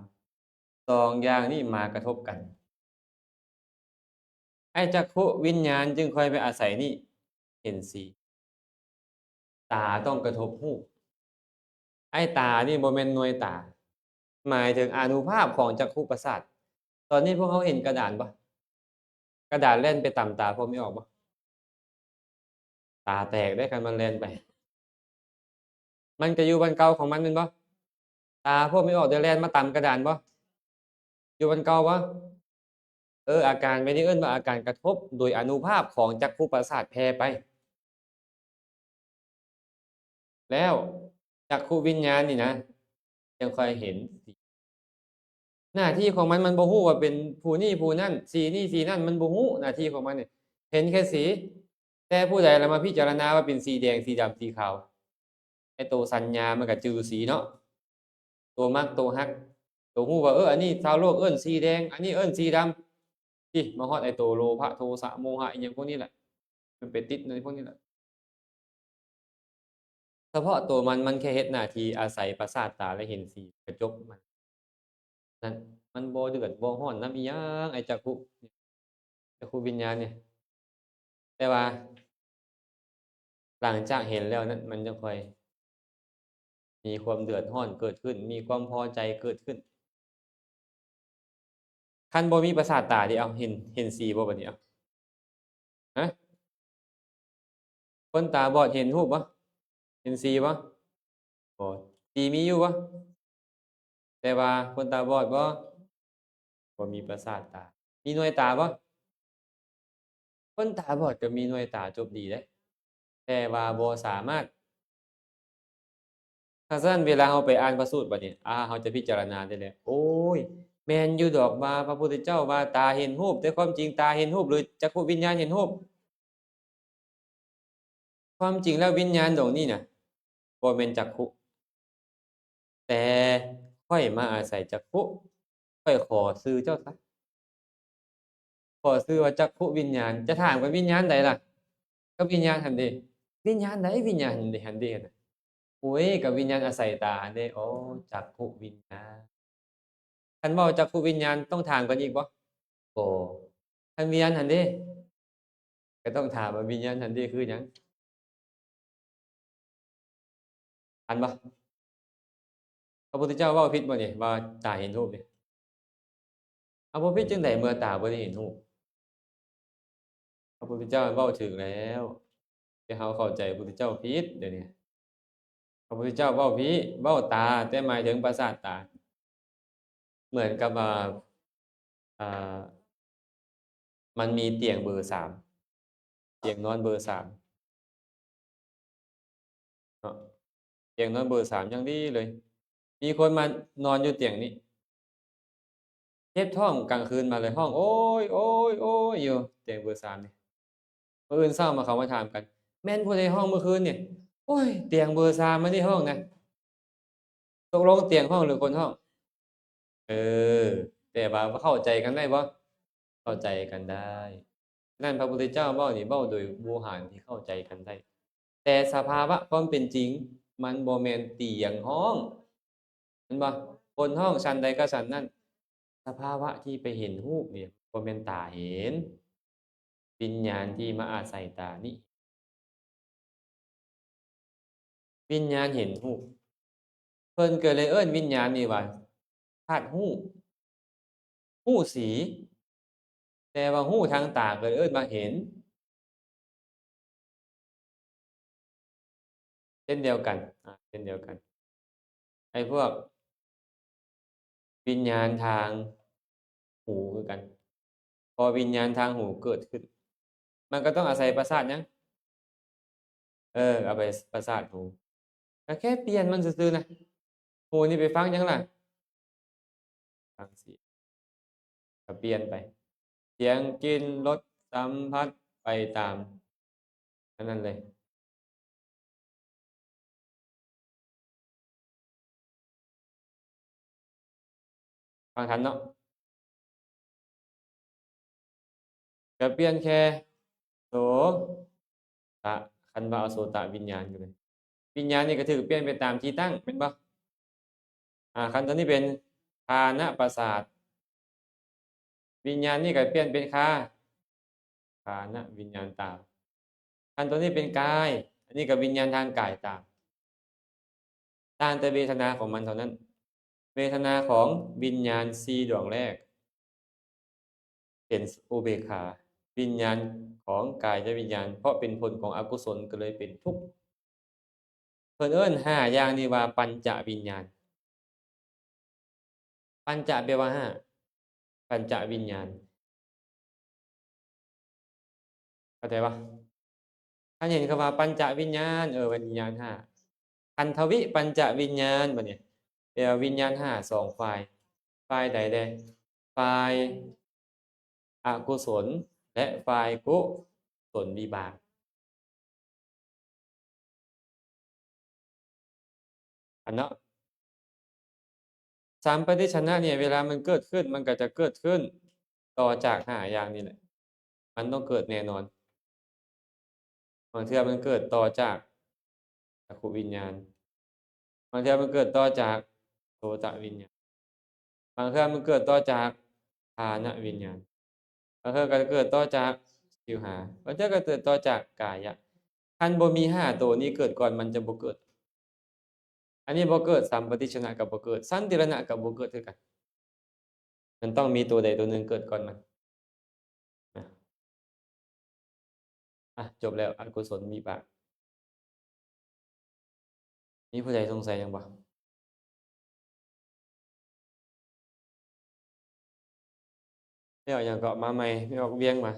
ສອງຢ່າງນີ້ມາກະທົບກັນ. ໄອ້ຈັກຂຸວິນຍານຈຶ່ງຄ່ອຍໄປອາໄສນີ້ເຫັນສີ. ຕາຕ້ອງກະທົບຮູບ. ໄອ້ຕານີ້ບໍ່ແມ່ນໜ່ວຍຕາ, ໝາຍເຖິງອານຸພາບຂອງຈັກຂຸປະສາດ. ຕອນນີ້ພວກເຮົາເຫັນກະດານບໍ່? ກະດານແລ່ນໄປຕຳຕາພວກນີ້ອອກບໍ່? ຕາແຕກເດ້ ຄັນມັນແລ່ນໄປ. ມັນກະຢູ່ບ່ອນເກົ່າຂອງມັນແມ່ນບໍ່? ຕາພວກນີ້ອອກໄດ້ແລ່ນມາຕຳກະດານບໍ່? ຢູ່ບ່ອນເກົ່າບໍ່? ເອີ ອາການແບບນີ້ເອີ້ນວ່າອາການກະທົບໂດຍອານຸພາບຂອງຈັກຂຸປະສາດແຜ່ໄປ. ແລ້ວຈັກຂຸວິນຍານນີ້ນະ ຈັ່ງຄ່ອຍເຫັນ. ໜ້າທີ່ຂອງມັນ ມັນບໍ່ຮູ້ວ່າເປັນຜູ້ນີ້ຜູ້ນັ້ນ, ສີນີ້ສີນັ້ນ, ມັນບໍ່ຮູ້ໜ້າທີ່ຂອງມັນນີ້. ເຫັນແຄ່ສີ, ແຕ່ຜູ້ໃດລະມາພິຈາລະນາວ່າເປັນສີແດງ, ສີດຳ, ສີຂາວ? ອ້ໂຕສັນຍາມັນກໍຈື່ສີເນາະ ໂຕມັກ ໂຕຮັກ ໂຕຮູ້ວ່າ ເອີ ອັນນີ້ຊາວໂລກເອີ້ນສີແດງ ອັນນີ້ເອີ້ນສີດຳ ຕິ ມາຮອດໄອ້ໂຕໂລພະ ໂທສະ ໂມຫະ ອີ່ຫຍັງພວກນີ້ແຫຼະ ມັນໄປຕິດໃນພວກນີ້ແຫຼະ. ສະເພາະໂຕມັນ ມັນແຄ່ເຮັດໜ້າທີ່ອາໄສປະສາດຕາ ແລະ ເຫັນສີ ກະຈົບມັນ ນັ້ນ ມັນບໍ່ເດືອດບໍ່ຮ້ອນນຳອີ່ຫຍັງ ໄອ້ຈັກຂຸ ຈັກຂຸວິນຍານນີ້ ແຕ່ວ່າຫຼັງຈາກເຫັນແລ້ວນັ້ນ ມັນຈະຄ່ອຍມີຄວາມເດືອດຮ້ອນເກີດຂຶ້ນ ມີຄວາມພໍໃຈເກີດຂຶ້ນ. ຄັນບໍ່ມີປະສາດຕາເດ ເອົາ ເຫັນ ເຫັນສີບໍ່ບັດນີ້ ເອົາ ຮະ? ຄົນຕາບອດເຫັນຮູບບໍ່? ເຫັນສີບໍ່? ບໍ່. ສີມີຢູ່ບໍ່? ແຕ່ວ່າຄົນຕາບອດບໍ່? ບໍ່ມີປະສາດຕາ. ມີໜ່ວຍຕາບໍ່? ຄົນຕາບອດກໍມີໜ່ວຍຕາຈົບດີເດ້ ແຕ່ວ່າບໍ່ສາມາດ ຖ້າຊັ້ນເວລາເຮົາໄປອ່ານພະສູດບັດນີ້ ອາ ເຮົາຈະພິຈາລະນາໄດ້ແລ້ວ ໂອ້ຍ ແມ່ນຢູ່ດອກວ່າພະພຸດທະເຈົ້າວ່າຕາເຫັນຮູບ ແຕ່ຄວາມຈິງຕາເຫັນຮູບ ຫຼື ຈັກຂຸວິນຍານເຫັນຮູບ? ຄວາມຈິງແລ້ວວິນຍານດວງນີ້ນະ ບໍ່ແມ່ນຈັກຂຸ ແຕ່ຂ້ອຍມາອາໄສຈັກຂຸ ຂ້ອຍຂໍຊື່ເຈົ້າຊະ ຂໍຊື່ວ່າຈັກຂຸວິນຍານ. ຈະຖາມກັນ ວິນຍານໃດລະ? ກໍວິນຍານຫັ້ນເດ. ວິນຍານໃດ? ວິນຍານຫັ້ນເດ ຫັ້ນເດ. ໂອ້ຍ ກໍວິນຍານອາໄສຕາຫັ້ນເດ. ໂອ້ ຈັກຂຸວິນຍານ. ຄັນເວົ້າຈັກຂຸວິນຍານ ຕ້ອງຖາມກັນອີກບໍ່? ບໍ່. ຄັນວິນຍານຫັ້ນເດ ກໍຕ້ອງຖາມວ່າວິນຍານຫັ້ນເດຄືຫຍັງ? ອັນບໍ່? ພະພຸດທະເຈົ້າເວົ້າຜິດບໍ່ນີ້ ວ່າຕາເຫັນຮູບນີ້? ເອົາ ບໍ່ຜິດຈັ່ງໃດ ເມື່ອຕາບໍ່ໄດ້ເຫັນຮູບ? ພະພຸດທະເຈົ້າເວົ້າຖືກແລ້ວ ແຕ່ເຮົາເຂົ້າໃຈພະພຸດທະເຈົ້າຜິດດຽວນີ້. ພະພຸດທະເຈົ້າເວົ້າຜິດ ເວົ້າຕາ ແຕ່ໝາຍເຖິງປະສາດຕາ. ເໝືອນກັບວ່າ ອ່າ ມັນມີຕຽງເບີສາມ ຕຽງນອນເບີສາມເນາະ ຕຽງນອນເບີສາມຢ່າງດີເລີຍ. ມີຄົນມານອນຢູ່ຕຽງນີ້ ເຈັບທ້ອງກາງຄືນມາເລີຍ ຮ້ອງໂອຍ ໂອຍ ໂອຍ ຢູ່ຕຽງເບີສາມນີ້. ມື້ອື່ນເຊົ້າມາເຂົາມາຖາມກັນ ແມ່ນຜູ້ໃດຮ້ອງມື້ຄືນນີ້? ໂອ້ຍ ຕຽງເບີສາມມານີ້ຮ້ອງນະ. ຕົກລົງຕຽງຮ້ອງ ຫຼື ຄົນຮ້ອງ? ເອີ ແຕ່ວ່າເຂົ້າໃຈກັນໄດ້ບໍ່? ເຂົ້າໃຈກັນໄດ້. ນັ້ນພະພຸດທະເຈົ້າເວົ້ານີ້ ເວົ້າໂດຍບູຮານທີ່ເຂົ້າໃຈກັນໄດ້. ແຕ່ສະພາວະຄວາມເປັນຈິງ ມັນບໍ່ແມ່ນຕຽງຮ້ອງ ແມ່ນບໍ່? ຄົນຮ້ອງຊັ້ນໃດກໍຊັ້ນນັ້ນ. ສະພາວະທີ່ໄປເຫັນຮູບນີ້ ບໍ່ແມ່ນຕາເຫັນ. ວິນຍານທີ່ມາອາໄສຕານີ້ ວິນຍານເຫັນຮູບ ເພິ່ນກໍເລີຍເອີ້ນວິນຍານນີ້ວ່າທາດຮູ້ ຮູ້ສີ ແຕ່ວ່າຮູ້ທາງຕາກໍເອີ້ນວ່າເຫັນ ເຊັ່ນດຽວກັນ ອາ ເຊັ່ນດຽວກັນ ໄອ້ພວກວິນຍານທາງຫູຄືກັນ ພໍວິນຍານທາງຫູເກີດຂຶ້ນ ມັນກໍຕ້ອງອາໄສປະສາດຫຍັງ? ເອີ ອາໄສປະສາດຫູ ກໍແຄ່ປ່ຽນມັນຊື່ໆນະ. ຫູນີ້ໄປຟັງຫຍັງລະ? ຟັງສຽງ ກໍປ່ຽນໄປ ສຽງ ກິ່ນ ລົດ ສຳຜັດ ໄປຕາມອັນນັ້ນເລີຍ. ຟັງທັນເນາະ? ກໍປ່ຽນແຄ່ໂສຕະ ຄັນວ່າເອົາໂສຕະວິນຍານກໍໄດ້ ວິນຍານນີ້ກໍຖືກປ່ຽນໄປຕາມທີ່ຕັ້ງ ແມ່ນບໍ່? ອາ ຄັນຕົວນີ້ເປັນຄານະປະສາດ ວິນຍານນີ້ກໍປ່ຽນເປັນຄາ ຄານະວິນຍານຕາມ. ຄັນຕົວນີ້ເປັນກາຍ ອັນນີ້ກໍວິນຍານທາງກາຍຕາມ. ຕ່າງແຕ່ເວທະນາຂອງມັນເທົ່ານັ້ນ. ເວທະນາຂອງວິນຍານສີ່ດວງແລກເປັນອຸເບກຂາ. ວິນຍານຂອງກາຍະວິນຍານ ເພາະເປັນຜົນຂອງອະກຸສົນ ກໍເລີຍເປັນທຸກ. ເພິ່ນເອີ້ນຫ້າຢ່າງນີ້ວ່າປັນຈະວິນຍານ. ປັນຈະແປວ່າຫ້າ ປັນຈະວິນຍານ ເຂົ້າໃຈບໍ່? ຄັນເຫັນຄຳວ່າປັນຈະວິນຍານ ເອີ ວິນຍານຫ້າ. ຄັນທະວິປັນຈະວິນຍານ ບັດນີ້ແປວ່າວິນຍານຫ້າສອງຝ່າຍ. ຝ່າຍໃດແດ່? ຝ່າຍອະກຸສົນ ແລະ ຝ່າຍກຸສົນວິບາກ. ນເນາະ. ສຳປະຕິດສັນນະນີ້ ເວລາມັນເກີດຂຶ້ນ ມັນກໍຈະເກີດຂຶ້ນຕໍ່ຈາກຫ້າຢ່າງນີ້ແຫຼະ ມັນຕ້ອງເກີດແນ່ນອນ. ບາງເທື່ອມັນເກີດຕໍ່ຈາກຈັກຂຸວິນຍານ, ບາງເທື່ອມັນເກີດຕໍ່ຈາກໂສຕະວິນຍານ, ບາງເທື່ອມັນເກີດຕໍ່ຈາກຄານະວິນຍານ, ບາງເທື່ອກໍເກີດຕໍ່ຈາກຊິວຫາ, ບາງເທື່ອກໍເກີດຕໍ່ຈາກກາຍະ. ຄັນບໍ່ມີຫ້າໂຕນີ້ເກີດກ່ອນ ມັນຈະບໍ່ເກີດ. ອັນນີ້ບໍ່ເກີດ, ສຳປະຕິດສັນນະກໍບໍ່ເກີດ, ສັນຕິລະນະກໍບໍ່ເກີດຄືກັນ. ມັນຕ້ອງມີໂຕໃດໂຕໜຶ່ງເກີດກ່ອນມັນນະ. ອ່ະ ຈົບແລ້ວ ອະກຸສົນວິບາກ. ມີຜູ້ໃດສົງໄສຫຍັງບໍ່? ແມ່ອອກຫຍັງເກາະມາໃໝ່? ແມ່ອອກວຽງມາ.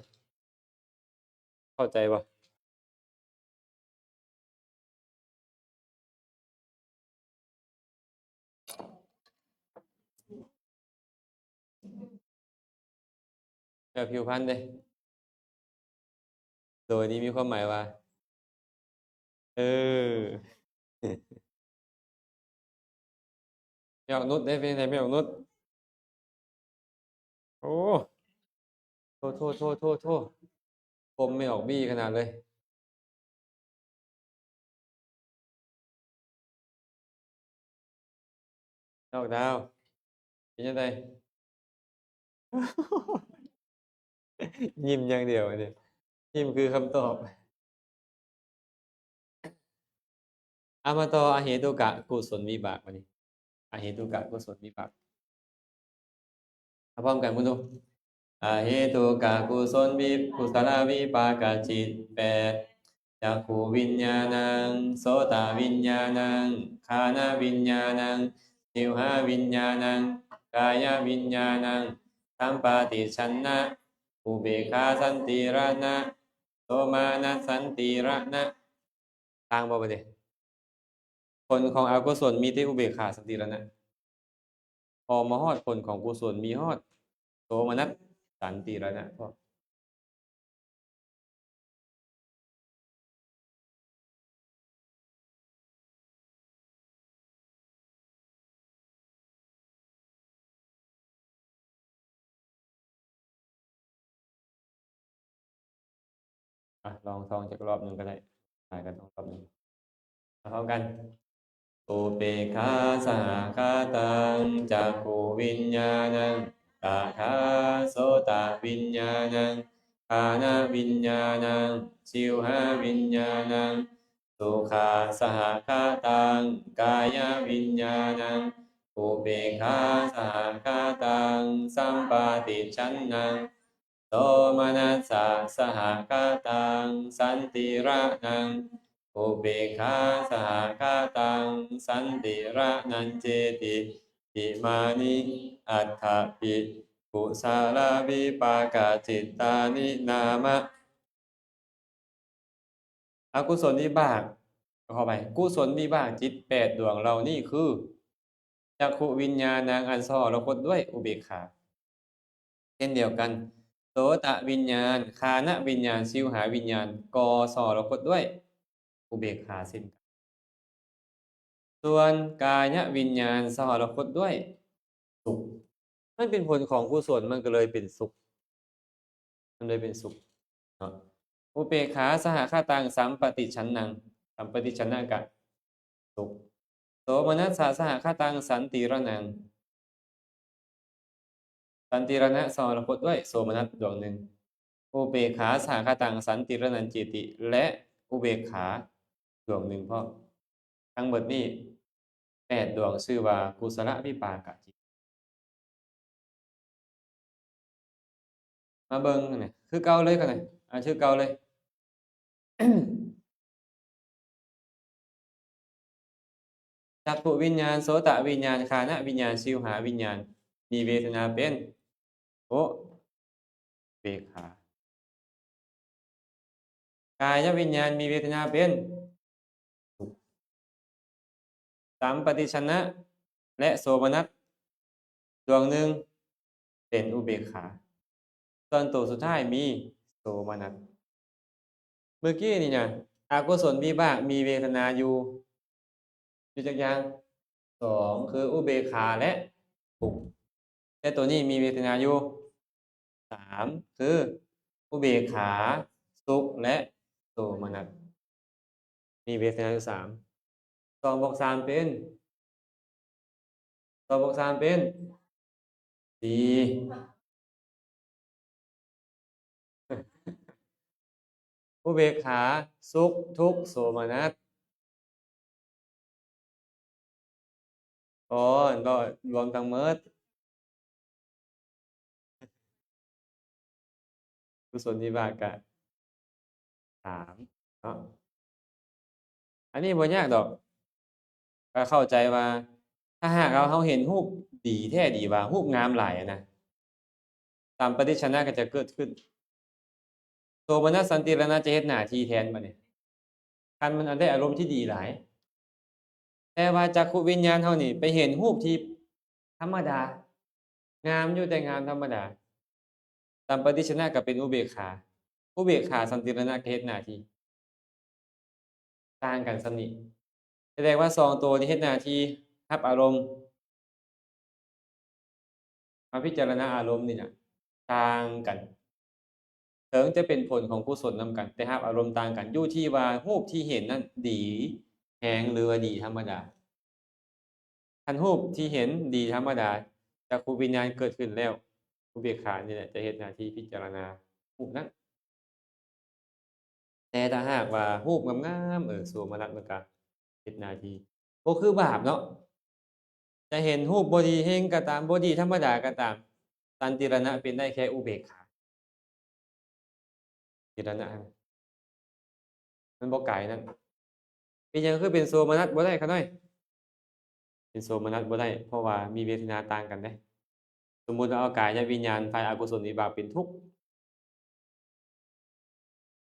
ເຂົ້າໃຈບໍ່? ແລ້ວຜິວພັນເດ້? ໂດຍນີ້ມີຄວາມໝາຍວ່າ ເອີ ແມ່ອອກນຸດເດ້ ເປັນຈັ່ງໃດແມ່ອອກນຸດ? ໂອ້ ໂທ້ໆໆໆ ຜົມແມ່ອອກບີຂະໜາດເລີຍ. ດອກດາວ ເປັນຈັ່ງໃດ? ຍິ້ມຢ່າງດຽວອັນນີ້ ຍິ້ມຄືຄຳຕອບ. ເອົາ ມາຕໍ່ອະເຫຕຸກະກຸສົນວິບາກບາດນີ້. ອະເຫຕຸກະກຸສົນວິບາກ ເອົາພ້ອມກັນເບິ່ງດູ. ອະເຫຕຸກະກຸສົນວິ ກຸສະລະວິປາກະຈິດແປດ ຈັກຂຸວິນຍານັງ ໂສຕະວິນຍານັງ ຄານະວິນຍານັງ ຊິວຫາວິນຍານັງ ກາຍະວິນຍານັງ ສຳປະຕິດສັນນະ ອຸເບກຂາ ສັນຕິລະນະ ໂສມະນັດ ສັນຕິລະນະ. ຕ່າງບໍ່ບາດນີ້? ຜົນຂອງອະກຸສົນມີແຕ່ອຸເບກຂາ ສັນຕິລະນະ. ພໍມາຮອດຜົນຂອງກຸສົນມີຮອດໂສມະນັດ ສັນຕິລະນະພ້ອມ. ອ່ະ ລອງທ່ອງຈັກລອບໜຶ່ງກໍໄດ້ ຫຼາຍກໍຕ້ອງລອບໜຶ່ງ. ເອົາ ພ້ອມກັນ. ອຸເປກຂາສະຫະຄະຕັງ ຈັກຂຸວິນຍານັງ ຕະຖາ ໂສຕະວິນຍານັງ ຄານະວິນຍານັງ ຊິວຫາວິນຍານັງ ສຸຂາສະຫະຄະຕັງ ກາຍະວິນຍານັງ ອຸເປກຂາສະຫະຄະຕັງ ສຳປະຕິດສັນນັງ ໂສມະນັດສະສະຫະຄະຕັງ ສັນຕິລະນັງ ອຸເປກຂາສະຫະຄະຕັງ ສັນຕິລະນັນເຈຕິ ອິມານິ ອັດຖະປິ ກຸສະລະວິປາກະຈິດຕານິ ນາມະ. ອະກຸສົນວິບາກ ຂໍອະໄພ ກຸສົນວິບາກຈິດແປດດວງເຫຼົ່ານີ້ຄື ຈັກຂຸວິນຍານັງ ອັນສະຫະລະຄົດດ້ວຍອຸເບກຂາ ເຊັ່ນດຽວກັນ ໂສຕະວິນຍານ ຄານະວິນຍານ ຊິວຫາວິນຍານ ກໍສະຫະລະຄົດດ້ວຍອຸເບກຂາເຊັ່ນກັນ. ສ່ວນກາຍະວິນຍານສະຫະລະຄົດດ້ວຍສຸກ ມັນເປັນຜົນຂອງກຸສົນ ມັນກໍເລີຍເປັນສຸກ ມັນເລີຍເປັນສຸກເນາະ. ອຸເປກຂາສະຫະຄະຕັງ ສຳປະຕິດສັນນັງ ສຳປະຕິດສັນນະກະສຸກ ໂສມະນັດສະສະຫະຄະຕັງ ສັນຕິລະນັງ ສັນຕິລະນະສະຫະລະຄົດດ້ວຍໂສມະນັດດວງໜຶ່ງ ອຸເປກຂາສະຫະຄະຕັງ ສັນຕິລະນັນເຈຕິ ແລະ ອຸເບກຂາດວງໜຶ່ງພ້ອມ. ທັງໝົດນີ້ແປດດວງ ຊື່ວ່າກຸສະລະວິປາກະຈິດ. ມາເບິ່ງນີ້ ຄືເກົ່າເລີຍ ຄືເກົ່າເລີຍ. ຈັກຂຸວິນຍານ ໂສຕະວິນຍານ ຄານະວິນຍານ ຊິວຫາວິນຍານ ມີເວທະນາເປັນ ໂອ ເບກຂາ. ກາຍະວິນຍານມີເວທະນາເປັນ ສຳປະຕິດສັນນະ ແລະ ໂສມະນັດ ດວງໜຶ່ງເປັນອຸເບກຂາ ສ່ວນໂຕສຸດທ້າຍມີໂສມະນັດ. ເມື່ອກີ້ນີ້ນະ ອະກຸສົນວິບາກມີເວທະນາຢູ່ ຢູ່ຈັກຢ່າງ? ສອງຄືອຸເບກຂາ ແລະ ທຸກ ແຕ່ໂຕນີ້ມີເວທະນາຢູ່ ສາມຄືອຸເບກຂາ ສຸກ ແລະ ໂສມະນັດ ມີເວທະນາຢູ່ສາມ ສອງບວກສາມເປັນ ສອງບວກສາມເປັນ ສີ່ ອຸເບກຂາ ສຸກ ທຸກ ໂສມະນັດ ກໍລວມທັງໝົດ ກຸສົນວິບາກກະສາມເນາະ. ອັນນີ້ບໍ່ຍາກດອກ ກໍເຂົ້າໃຈວ່າ ຖ້າຫາກເຮົາ ເຮົາເຫັນຮູບດີແທ້ດີວ່າ ຮູບງາມຫຼາຍນະ ສຳປະຕິດສະນະກໍຈະເກີດຂຶ້ນ ໂສມະນັດ ສັນຕິຣະນະ ຈະເຮັດໜ້າທີ່ແທນບັດນີ້ ຄັນມັນໄດ້ອາລົມທີ່ດີຫຼາຍ. ແຕ່ວ່າຈັກຂຸວິນຍານເຮົານີ້ໄປເຫັນຮູບທີ່ທຳມະດາ ງາມຢູ່ ແຕ່ງາມທຳມະດາ ສຳປະຕິດສະນະກໍເປັນອຸເບກຂາ ອຸເບກຂາ ສັນຕິຣະນະ ກໍເຮັດໜ້າທີ່ ຕ່າງກັນສ່ຳນີ້ ສະແດງວ່າສອງໂຕທີ່ເຮັດໜ້າທີ່ຮັບອາລົມ ມາພິຈາລະນາອາລົມນີ້ນະ ຕ່າງກັນ ເຖິງຈະເປັນຜົນຂອງກຸສົນນຳກັນ ແຕ່ຮັບອາລົມຕ່າງກັນ ຢູ່ທີ່ວ່າຮູບທີ່ເຫັນນັ້ນດີແຮງ ຫຼືວ່າດີທຳມະດາ. ຄັນຮູບທີ່ເຫັນດີທຳມະດາ ຈັກຂຸວິນຍານເກີດຂຶ້ນແລ້ວ ອຸເບກຂານີ້ແຫຼະຈະເຮັດໜ້າທີ່ພິຈາລະນາຮູບນັ້ນ. ແຕ່ຖ້າຫາກວ່າຮູບງາມໆ ເອີ ໂສມະນັດມັນກະເຮັດໜ້າທີ່ ບໍ່ຄືບາບເນາະ ຈະເຫັນຮູບບໍ່ດີເຮັງກໍຕາມ ບໍ່ດີທຳມະດາກໍຕາມ ສັນຕິຣະນະເປັນໄດ້ແຄ່ອຸເບກຂາ ຕິລະນະຫັ້ນ ມັນບໍ່ກາຍນັ້ນ. ເປັນຫຍັງຄືເປັນໂສມະນັດບໍ່ໄດ້ຂະນ້ອຍ? ເປັນໂສມະນັດບໍ່ໄດ້ ເພາະວ່າມີເວທະນາຕ່າງກັນເດ້. ສົມມຸດວ່າເອົາກາຍະວິນຍານຝ່າຍອະກຸສົນວິບາກເປັນທຸກ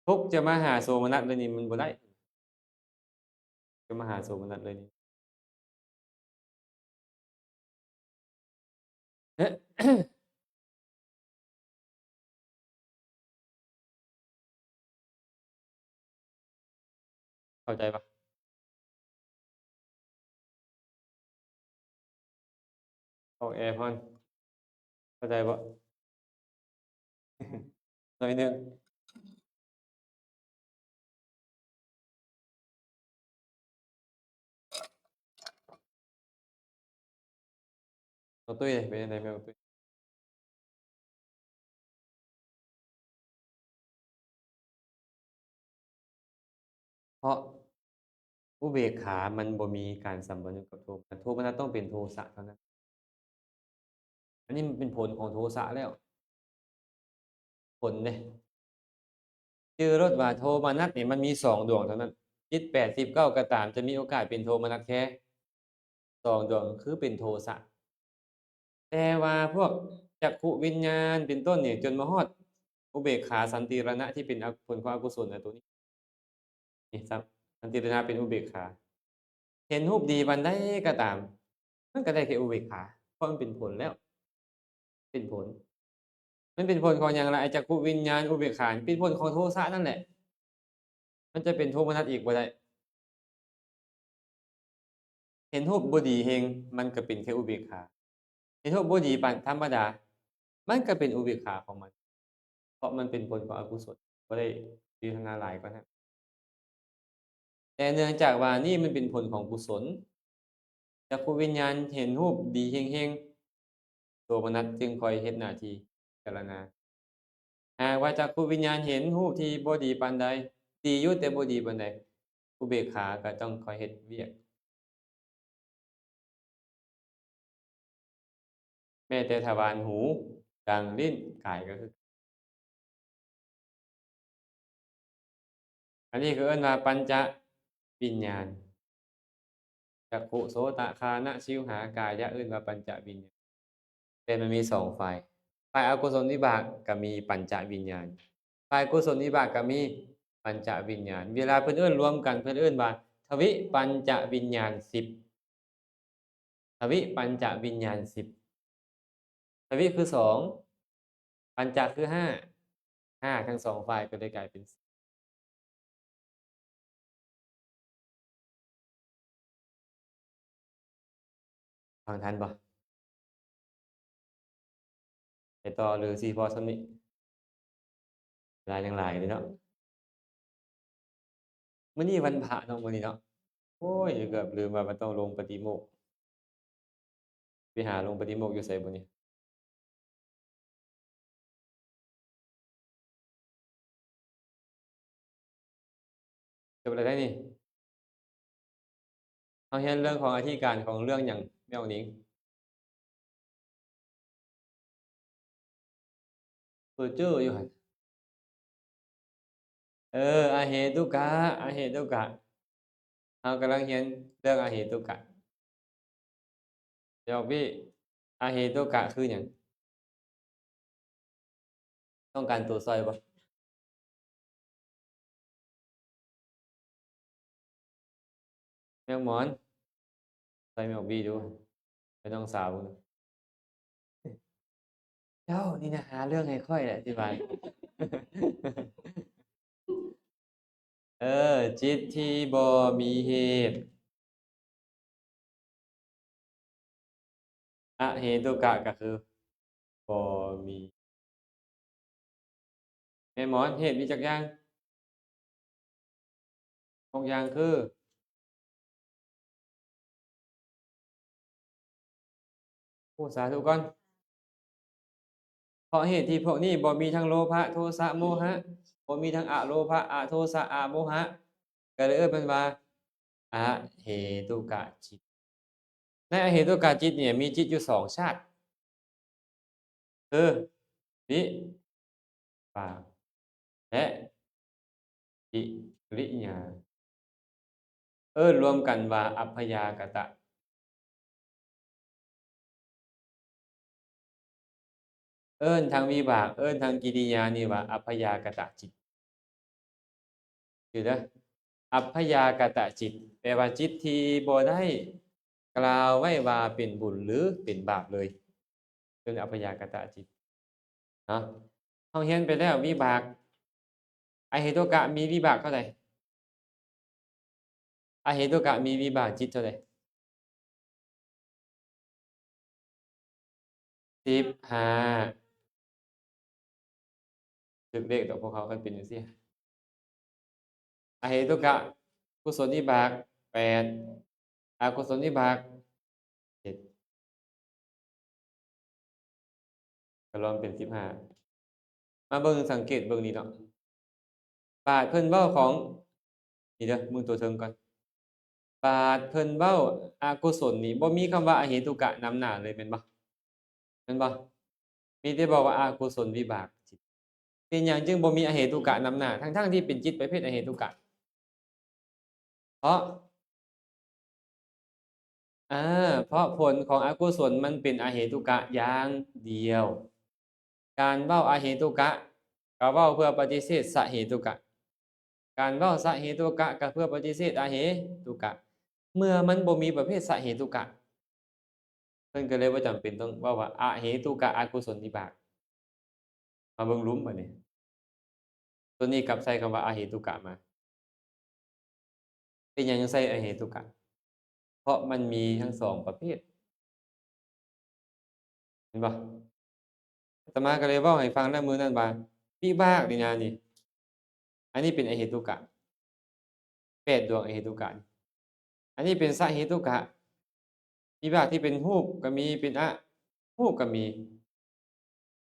ທຸກຈະມາຫາໂສມະນັດເລີຍນີ້ ມັນບໍ່ໄດ້ ຈະມາຫາໂສມະນັດເລີຍນີ້. ເຂົ້າໃຈປະ? ອອກແອພອນ ເຂົ້າໃຈບໍ່? ໜ້ອຍໜຶ່ງ. ນ້ອງຕຸ້ຍເດ້ ເປັນຈັ່ງໃດແມ່ນ້ອງຕຸ້ຍ? ເພາະອຸເບກຂາມັນບໍ່ມີການສຳພັນຢູ່ກັບໂທມະ ໂທມະນັດຕ້ອງເປັນໂທສະເທົ່ານັ້ນ. ອັນນີ້ມັນເປັນຜົນຂອງໂທສະແລ້ວ ຜົນເດ້. ຈື່ລົດວ່າໂທມະນັດນີ້ມັນມີສອງດວງເທົ່ານັ້ນ ຈິດແປດສິບເກົ້າກໍຕາມ ຈະມີໂອກາດເປັນໂທມະນັດແຄ່ສອງດວງ ຄືເປັນໂທສະ. ແຕ່ວ່າພວກຈັກຂຸວິນຍານເປັນຕົ້ນນີ້ ຈົນມາຮອດອຸເບກຂາ ສັນຕິລະນະ ທີ່ເປັນອະ ຜົນຂອງອະກຸສົນນະ ໂຕນີ້ ນີ້ ສັນຕິລະນະເປັນອຸເບກຂາ ເຫັນຮູບດີປານໃດກໍຕາມ ມັນກໍໄດ້ແຄ່ອຸເບກຂາ ເພາະມັນເປັນຜົນແລ້ວ ເປັນຜົນ ມັນເປັນຜົນຂອງຫຍັງລະ? ໄອ້ຈັກຂຸວິນຍານ ອຸເບກຂາ ເປັນຜົນຂອງໂທສະນັ້ນແຫຼະ ມັນຈະເປັນໂທມະນັດອີກບໍ່ໄດ້. ເຫັນຮູບບໍ່ດີເຮັງ ມັນກໍເປັນແຄ່ອຸເບກຂາ ເຫັນຮູບບໍ່ດີປານທຳມະດາ ມັນກໍເປັນອຸເບກຂາຂອງມັນ ເພາະມັນເປັນຜົນຂອງອະກຸສົນ ບໍ່ໄດ້ພິຈາລະນາຫຼາຍກວ່ານັ້ນ. ແຕ່ເນື່ອງຈາກວ່ານີ້ມັນເປັນຜົນຂອງກຸສົນ ຈັກຂຸວິນຍານເຫັນຮູບດີເຮັງໆ ໂສມະນັດຈຶ່ງຄ່ອຍເຮັດໜ້າທີ່ພິຈາລະນາ. ຫາກວ່າຈັກຂຸວິນຍານເຫັນຮູບທີ່ບໍ່ດີປານໃດ ດີຢູ່ແຕ່ບໍ່ດີປານໃດ ອຸເບກຂາກໍຕ້ອງຄ່ອຍເຮັດວຽກ. ແມ້ແຕ່ທະວານຫູ, ດັງ, ລີ້ນ, ກາຍກໍຄື ອັນນີ້ກໍເອີ້ນວ່າປັນຈະວິນຍານ ຈັກຂຸ, ໂສຕະ, ຄານະ, ຊິວຫາ, ກາຍະ ເອີ້ນວ່າປັນຈະວິນຍານ. ແຕ່ມັນມີສອງຝ່າຍ ຝ່າຍອະກຸສົນວິບາກກໍມີປັນຈະວິນຍານ ຝ່າຍກຸສົນວິບາກກໍມີປັນຈະວິນຍານ. ເວລາເພິ່ນເອີ້ນລວມກັນ ເພິ່ນເອີ້ນວ່າທະວິປັນຈະວິນຍານສິບ ທະວິປັນຈະວິນຍານສິບ ທະວິຄືສອງ ປັນຈະຄືຫ້າ ຫ້າ ທັງສອງຝ່າຍກໍເລີຍກາຍເປັນສິບ. ຟັງທັນບໍ່? ໄປຕໍ່ ຫຼືຊິພໍສ່ຳນີ້? ເວລາຍັງຫຼາຍຢູ່ເດເນາະ. ມື້ນີ້ວັນພະເນາະ ມື້ນີ້ເນາະ. ໂອ້ຍ ເກືອບລືມວ່າມັນຕ້ອງລົງປະຕິໂມກ. ໄປຫາລົງປະຕິໂມກຢູ່ໃສບາດນີ້? ຈົບແລ້ວໄດ໋ນີ້. ເຮົາຮຽນເລື່ອງຂອງອະທິການຂອງເລື່ອງຫຍັງ ແມ່ອອງນິງ? ເປີດຈື່ຢູ່ຫັ້ນ. ເອີ ອະເຫຕຸກະ ອະເຫຕຸກະ. ເຮົາກຳລັງຮຽນເລື່ອງອະເຫຕຸກະ. ດອກບີ ອະເຫຕຸກະຄືຫຍັງ? ຕ້ອງການໂຕຊ່ອຍບໍ່? ແມວໝອນ ຊ່ອຍແມວບີດູ ເປັນນ້ອງສາວເບິ່ງ. ເຈົ້ານີ້ນະຫາເລື່ອງໃຫ້ຂ້ອຍແຫຼະ ຊິວ່າ. ເອີ ຈິດທີ່ບໍ່ມີເຫດ ອະເຫຕຸກະກໍຄືບໍ່ມີ. ແມ່ໝອນ ເຫດມີຈັກຢ່າງ? ຫົກຢ່າງຄື? ໂອ້ ສາທຸກ່ອນ. ເພາະເຫດທີ່ພວກນີ້ບໍ່ມີທັງໂລພະ ໂທສະ ໂມຫະ, ບໍ່ມີທັງອະໂລພະ ອະໂທສະ ອະໂມຫະ, ກໍເລີຍເອີ້ນມັນວ່າ ອະເຫຕຸກະຈິດ. ໃນອະເຫຕຸກະຈິດນີ້ ມີຈິດຢູ່ສອງຊາດ ຄື ວິບາກ ແລະ ກິລິຍາ. ເອີ້ນລວມກັນວ່າອັບພະຍາກະຕະ. ເອີ້ນທັງວິບາກ ເອີ້ນທັງກິລິຍານີ້ວ່າອັບພະຍາກະຕະຈິດ. ຊື່ເດີ ອັບພະຍາກະຕະຈິດ ແປວ່າຈິດທີ່ບໍ່ໄດ້ກ່າວໄວ້ວ່າເປັນບຸນ ຫຼື ເປັນບາບເລີຍ ເອີ້ນອັບພະຍາກະຕະຈິດເນາະ. ເຮົາຮຽນໄປແລ້ວ ວິບາກ ອະເຫຕຸກະມີວິບາກເທົ່າໃດ? ອະເຫຕຸກະມີວິບາກຈິດເທົ່າໃດ? ສິບຫ້າ. ຖືກເລກດອກພວກເຮົາ ຄັນເປັນຈັ່ງຊີ້. ອະເຫຕຸກະ ກຸສົນວິບາກ ແປດ, ອະກຸສົນວິບາກ ເຈັດ ກໍລວມເປັນສິບຫ້າ. ມາເບິ່ງ ສັງເກດເບິ່ງນີ້ເນາະ ບາດເພິ່ນເວົ້າຂອງ ນີ້ເດີ ເບິ່ງຕົວເທິງກ່ອນ. ບາດເພິ່ນເວົ້າອະກຸສົນນີ້ ບໍ່ມີຄຳວ່າອະເຫຕຸກະນຳໜ້າເລີຍ ແມ່ນບໍ່? ແມ່ນບໍ່? ມີແຕ່ບອກວ່າອະກຸສົນວິບາກ. ເປັນຫຍັງຈຶ່ງບໍ່ມີອະເຫຕຸກະນຳໜ້າ ທັງໆທີ່ເປັນຈິດປະເພດອະເຫຕຸກະ? ເພາະ ອາ ເພາະຜົນຂອງອະກຸສົນມັນເປັນອະເຫຕຸກະຢ່າງດຽວ. ການເວົ້າອະເຫຕຸກະ ກໍເວົ້າເພື່ອປະຕິເສດສະເຫຕຸກະ, ການເວົ້າສະເຫຕຸກະ ກໍເພື່ອປະຕິເສດອະເຫຕຸກະ ເມື່ອມັນບໍ່ມີປະເພດສະເຫຕຸກະ. ເພິ່ນກໍເລີຍບໍ່ຈຳເປັນຕ້ອງເວົ້າວ່າ ອະເຫຕຸກະອະກຸສົນວິບາກ. ມາເບິ່ງລຸ່ມບາດນີ້ ຕົວນີ້ກັບໃສ່ຄຳວ່າອະເຫຕຸກະມາ. ເປັນຫຍັງຈຶ່ງໃສ່ອະເຫຕຸກະ? ເພາະມັນມີທັງສອງປະເພດ. ເຫັນບໍ່? ອາດຕະມາກໍເລີຍເວົ້າໃຫ້ຟັງນຳມື້ນັ້ນວ່າ ວິບາກນີ້ນະນີ້ ອັນນີ້ເປັນອະເຫຕຸກະ ແປດດວງອະເຫຕຸກະ. ອັນນີ້ເປັນສະເຫຕຸກະ ວິບາກທີ່ເປັນຮູບກໍມີ ເປັນອະຮູບກໍມີ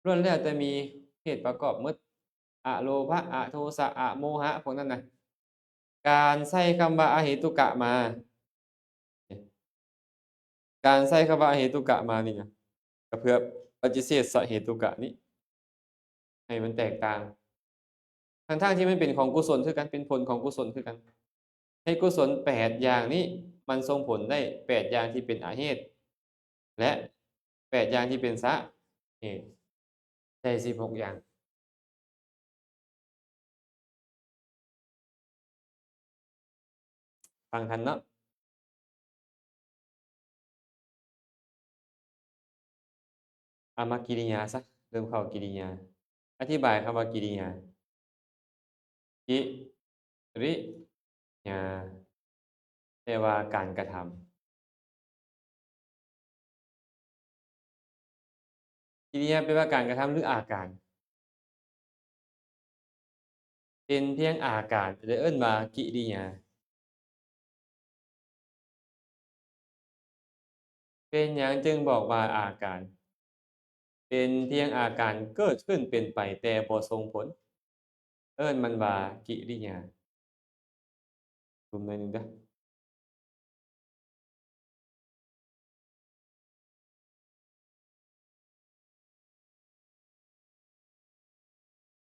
ລ້ວນແລ້ວແຕ່ມີເຫດປະກອບໝົດ ອະໂລພະ ອະໂທສະ ອະໂມຫະ ພວກນັ້ນນະ. ການໃສ່ຄຳວ່າອະເຫຕຸກະມາ ການໃສ່ຄຳວ່າອະເຫຕຸກະມານີ້ນະ ກໍເພື່ອປະຕິເສດສະເຫຕຸກະນີ້ ໃຫ້ມັນແຕກຕ່າງ ທັງໆທີ່ມັນເປັນຂອງກຸສົນຄືກັນ ເປັນຜົນຂອງກຸສົນຄືກັນ. ເຫດກຸສົນແປດຢ່າງນີ້ ມັນສົ່ງຜົນໄດ້ແປດຢ່າງທີ່ເປັນອະເຫດ ແລະ ແປດຢ່າງທີ່ເປັນສະເຫດ ໃສ່ສິບຫົກຢ່າງ. ຟັງທັນເນາະ? ເອົາມາກິລິຍາຊະ ເລີ່ມເຂົ້າກິລິຍາ. ອະທິບາຍຄຳວ່າກິລິຍາ. ກິລິຍາ ແປວ່າການກະທຳ. ກິລິຍາແປວ່າການກະທຳ ຫຼື ອາການ. ເປັນພຽງອາການ ເລີຍເອີ້ນວ່າກິລິຍາ. ເປັນຫຍັງຈຶ່ງບອກວ່າອາການ? ເປັນພຽງອາການເກີດຂຶ້ນເປັນໄປ ແຕ່ບໍ່ສົ່ງຜົນ. ເອີ້ນມັນວ່າກິລິຍາ. ຊູມໜ້ອຍໜຶ່ງເດີ.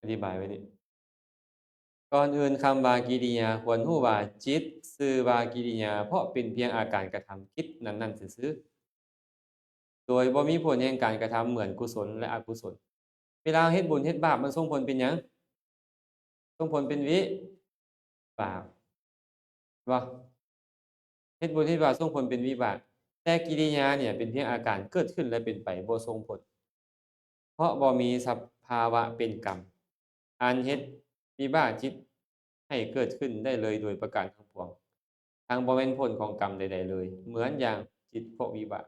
ອະທິບາຍໄວ້ນີ້. ກ່ອນອື່ນ, ຄຳວ່າກິລິຍາ ຄວນຮູ້ວ່າຈິດຊື່ວ່າກິລິຍາ ເພາະເປັນພຽງອາການກະທຳກິດນັ້ນໆຊື່ໆ ໂດຍບໍ່ມີຜົນແຫ່ງການກະທຳເໝືອນກຸສົນ ແລະ ອະກຸສົນ. ເວລາເຮົາເຮັດບຸນເຮັດບາບ ມັນສົ່ງຜົນເປັນຫຍັງ? ສົ່ງຜົນເປັນວິບາກ ບໍ່? ເຮັດບຸນເຮັດບາບສົ່ງຜົນເປັນວິບາກ, ແຕ່ກິລິຍາເນຍເປັນພຽງອາການເກີດຂຶ້ນ ແລະ ເປັນໄປ ບໍ່ສົ່ງຜົນ, ເພາະບໍ່ມີສະພາວະເປັນກຳ ອັນເຮັດວິບາກຈິດໃຫ້ເກີດຂຶ້ນໄດ້ເລີຍໂດຍປະການທັງປວງ, ທັງບໍ່ແມ່ນຜົນຂອງກຳໃດໆເລີຍ, ເໝືອນຢ່າງຈິດເພາະວິບາກ.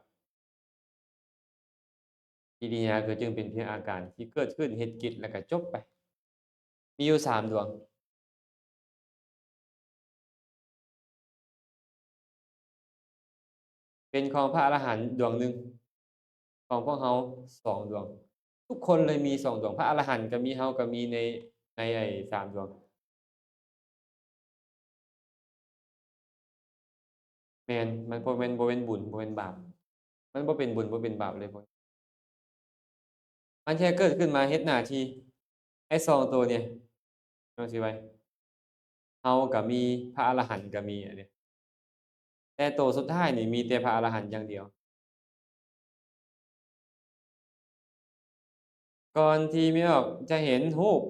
ກິລິຍາຄືຈຶ່ງເປັນພຽງອາການທີ່ເກີດຂຶ້ນເຮັດກິດ ແລ້ວກໍຈົບໄປ. ມີຢູ່ສາມດວງ. ເປັນຂອງພະອະລະຫັນດວງໜຶ່ງ, ຂອງພວກເຮົາສອງດວງ. ທຸກຄົນເລີຍມີສອງດວງ. ພະອະລະຫັນກໍມີ, ເຮົາກໍມີໃນ, ໃນໄອ້ສາມດວງ. ແມ່ນ, ມັນບໍ່ແມ່ນ, ບໍ່ແມ່ນບຸນ, ບໍ່ແມ່ນບາບ. ມັນບໍ່ເປັນບຸນ, ບໍ່ເປັນບາບເລີຍ. ມັນແຄ່ເກີດຂຶ້ນມາເຮັດໜ້າທີ່. ໄອ້ສອງໂຕນີ້, ເຮົາຊິໄວ້, ເຮົາກໍມີ, ພະອະລະຫັນກໍມີ, ອັນນີ້. ແຕ່ໂຕສຸດທ້າຍນີ້ມີແຕ່ພະອະລະຫັນຢ່າງດຽວ. ກ່ອນທີ່ແມ່ອອກຈະເຫັນຮູບ,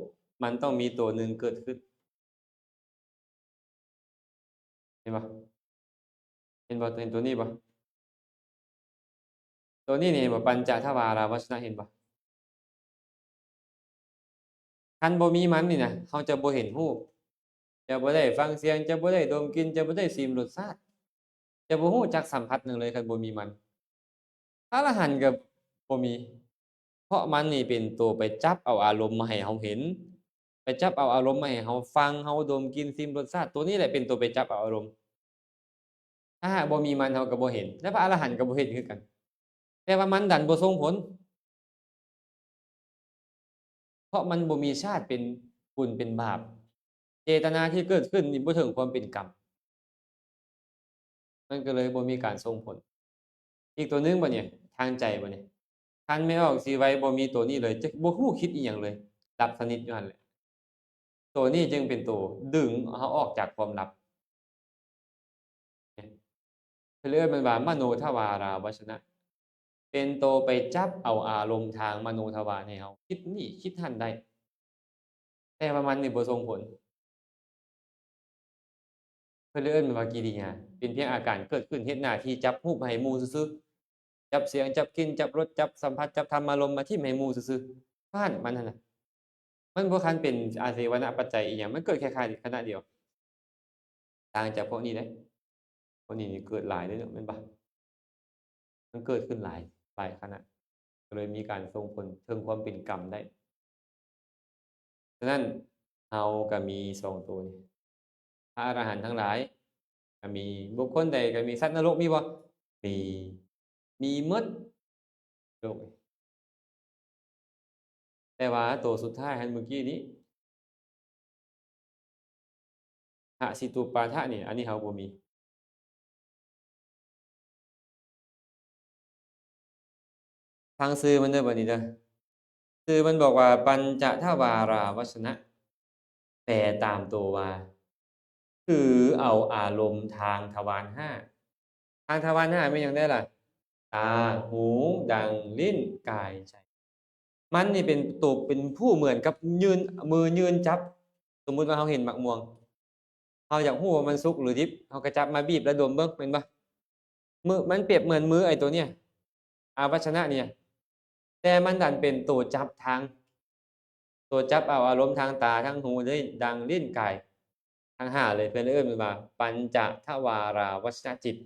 ມັນຕ້ອງມີໂຕໜຶ່ງເກີດຂຶ້ນ. ເຫັນບໍ່? ເຫັນບໍ່? ເຫັນໂຕນີ້ບໍ່? ໂຕນີ້ນີ້ເຫັນບໍ່? ປັນຈະທະວາລາວັດຊະນະ, ເຫັນບໍ່? ຄັນບໍ່ມີມັນນີ້ນະ, ເຮົາຈະບໍ່ເຫັນຮູບ, ຈະບໍ່ໄດ້ຟັງສຽງ, ຈະບໍ່ໄດ້ດົມກິ່ນ, ຈະບໍ່ໄດ້ຊິມລົດຊາດ, ຈະບໍ່ຮູ້ຈັກສຳຜັດຫຍັງເລີຍ ຄັນບໍ່ມີມັນ. ພະອະລະຫັນກໍບໍ່ມີ, ເພາະມັນນີ້ເປັນໂຕໄປຈັບເອົາອາລົມມາໃຫ້ເຮົາເຫັນ, ໄປຈັບເອົາອາລົມມາໃຫ້ເຮົາຟັງ, ເຮົາດົມກິ່ນ, ຊິມລົດຊາດ, ໂຕນີ້ແຫຼະເປັນໂຕໄປຈັບເອົາອາລົມ. ຖ້າຫາກບໍ່ມີມັນ ເຮົາກໍບໍ່ເຫັນ, ແລະ ພະອະລະຫັນກໍບໍ່ເຫັນຄືກັນ. ແຕ່ວ່າມັນດັນບໍ່ສົ່ງຜົນ, ເພາະມັນບໍ່ມີຊາດເປັນບຸນເປັນບາບ. ເຈຕະນາທີ່ເກີດຂຶ້ນນີ້ບໍ່ເຖິງຄວາມເປັນກຳ, ມັນກໍເລີຍບໍ່ມີການສົ່ງຜົນ. ອີກຕົວໜຶ່ງບັດນີ້, ທາງໃຈບັດນີ້. ຄັນແມ່ອອກຊິໄວ້ບໍ່ມີໂຕນີ້ເລີຍ, ຈະບໍ່ຮູ້ຄິດອີ່ຫຍັງເລີຍ, ດັບສະໜິດຢູ່ຫັ້ນແຫຼະ. ໂຕນີ້ຈຶ່ງເປັນໂຕດຶງເຮົາອອກຈາກຄວາມຫຼັບ. ເພິ່ນເອີ້ນມັນວ່າມະໂນທະວາລາວັດຊະນະ, ເປັນໂຕໄປຈັບເອົາອາລົມທາງມະໂນທະວານໃຫ້ເຮົາຄິດນີ້ຄິດຫັ້ນໄດ້, ແຕ່ວ່າມັນນີ້ບໍ່ສົ່ງຜົນ. ເພິ່ນເອີ້ນວ່າກິລິຍາ, ເປັນພຽງອາການເກີດຂຶ້ນເຮັດໜ້າທີ່ຈັບຮູບໃຫ້ໝູ່ຊື່ໆ, ຈັບສຽງ, ຈັບກິ່ນ, ຈັບລົດ, ຈັບສຳຜັດ, ຈັບທຳມາລົມມາຖິ້ມໃຫ້ໝູ່ຊື່ໆ. ເທົ່ານັ້ນ, ມັນຫັ້ນນະ. ມັນບໍ່ທັນເປັນອາເສວະນະປັດໄຈອີ່ຫຍັງ, ມັນເກີດແຄ່ຂະນະດຽວ. ຕ່າງຈາກພວກນີ້ເດ້. ພວກນີ້ນີ້ເກີດຫຼາຍເດ້ເນາະ, ແມ່ນບໍ່? ມັນເກີດຂຶ້ນຫຼາຍ, ຫຼາຍຂະນະ, ກໍເລີຍມີການສົ່ງຜົນເຖິງຄວາມເປັນກຳໄດ້. ສະນັ້ນ, ເຮົາກໍມີສອງໂຕນີ້. ພະອະລະຫັນທັງຫຼາຍກໍມີ, ບຸກຄົນໃດກໍມີ. ສັດນະລົກມີບໍ່? ມີ, ມີໝົດໂລກ. ແຕ່ວ່າໂຕສຸດທ້າຍຫັ້ນເມື່ອກີ້ນີ້, ຫະຊິຕຸປາທະນີ້, ອັນນີ້ເຮົາບໍ່ມີ. ຟັງຊື່ມັນເດີບັດນີ້ເດີ. ຊື່ມັນບອກວ່າ ປັນຈະທະວາລາວັດຊະນະ, ແປຕາມໂຕວ່າ ຖືເອົາອາລົມທາງທະວານຫ້າ. ທາງທະວານຫ້າແມ່ນຫຍັງແດ່ລະ? ຕາ, ຫູ, ດັງ, ລີ້ນ, ກາຍ, ໃຈ. ມັນນີ້ເປັນໂຕ ເປັນຜູ້ເໝືອນກັບຍື່ນ ມືຍື່ນຈັບ. ສົມມຸດວ່າເຮົາເຫັນໝາກມ່ວງ, ເຮົາຢາກຮູ້ວ່າມັນສຸກຫຼືດິບ, ເຮົາກໍຈັບມາບີບແລ້ວດົມເບິ່ງ, ແມ່ນບໍ່? ມື ມັນປຽບເໝືອນມືໄອ້ໂຕເນີ້ຍ, ອາວັດຊະນະເນີ້ຍ, ແຕ່ມັນດັນເປັນໂຕຈັບທາງ ຕົວຈັບເອົາອາລົມທາງຕາ, ທາງຫູ, ດັງ, ລີ້ນ, ກາຍ, ທັງຫ້າເລີຍ. ເພິ່ນເອີ້ນວ່າ ປັນຈະທະວາລາວັດຊະນະຈິດ,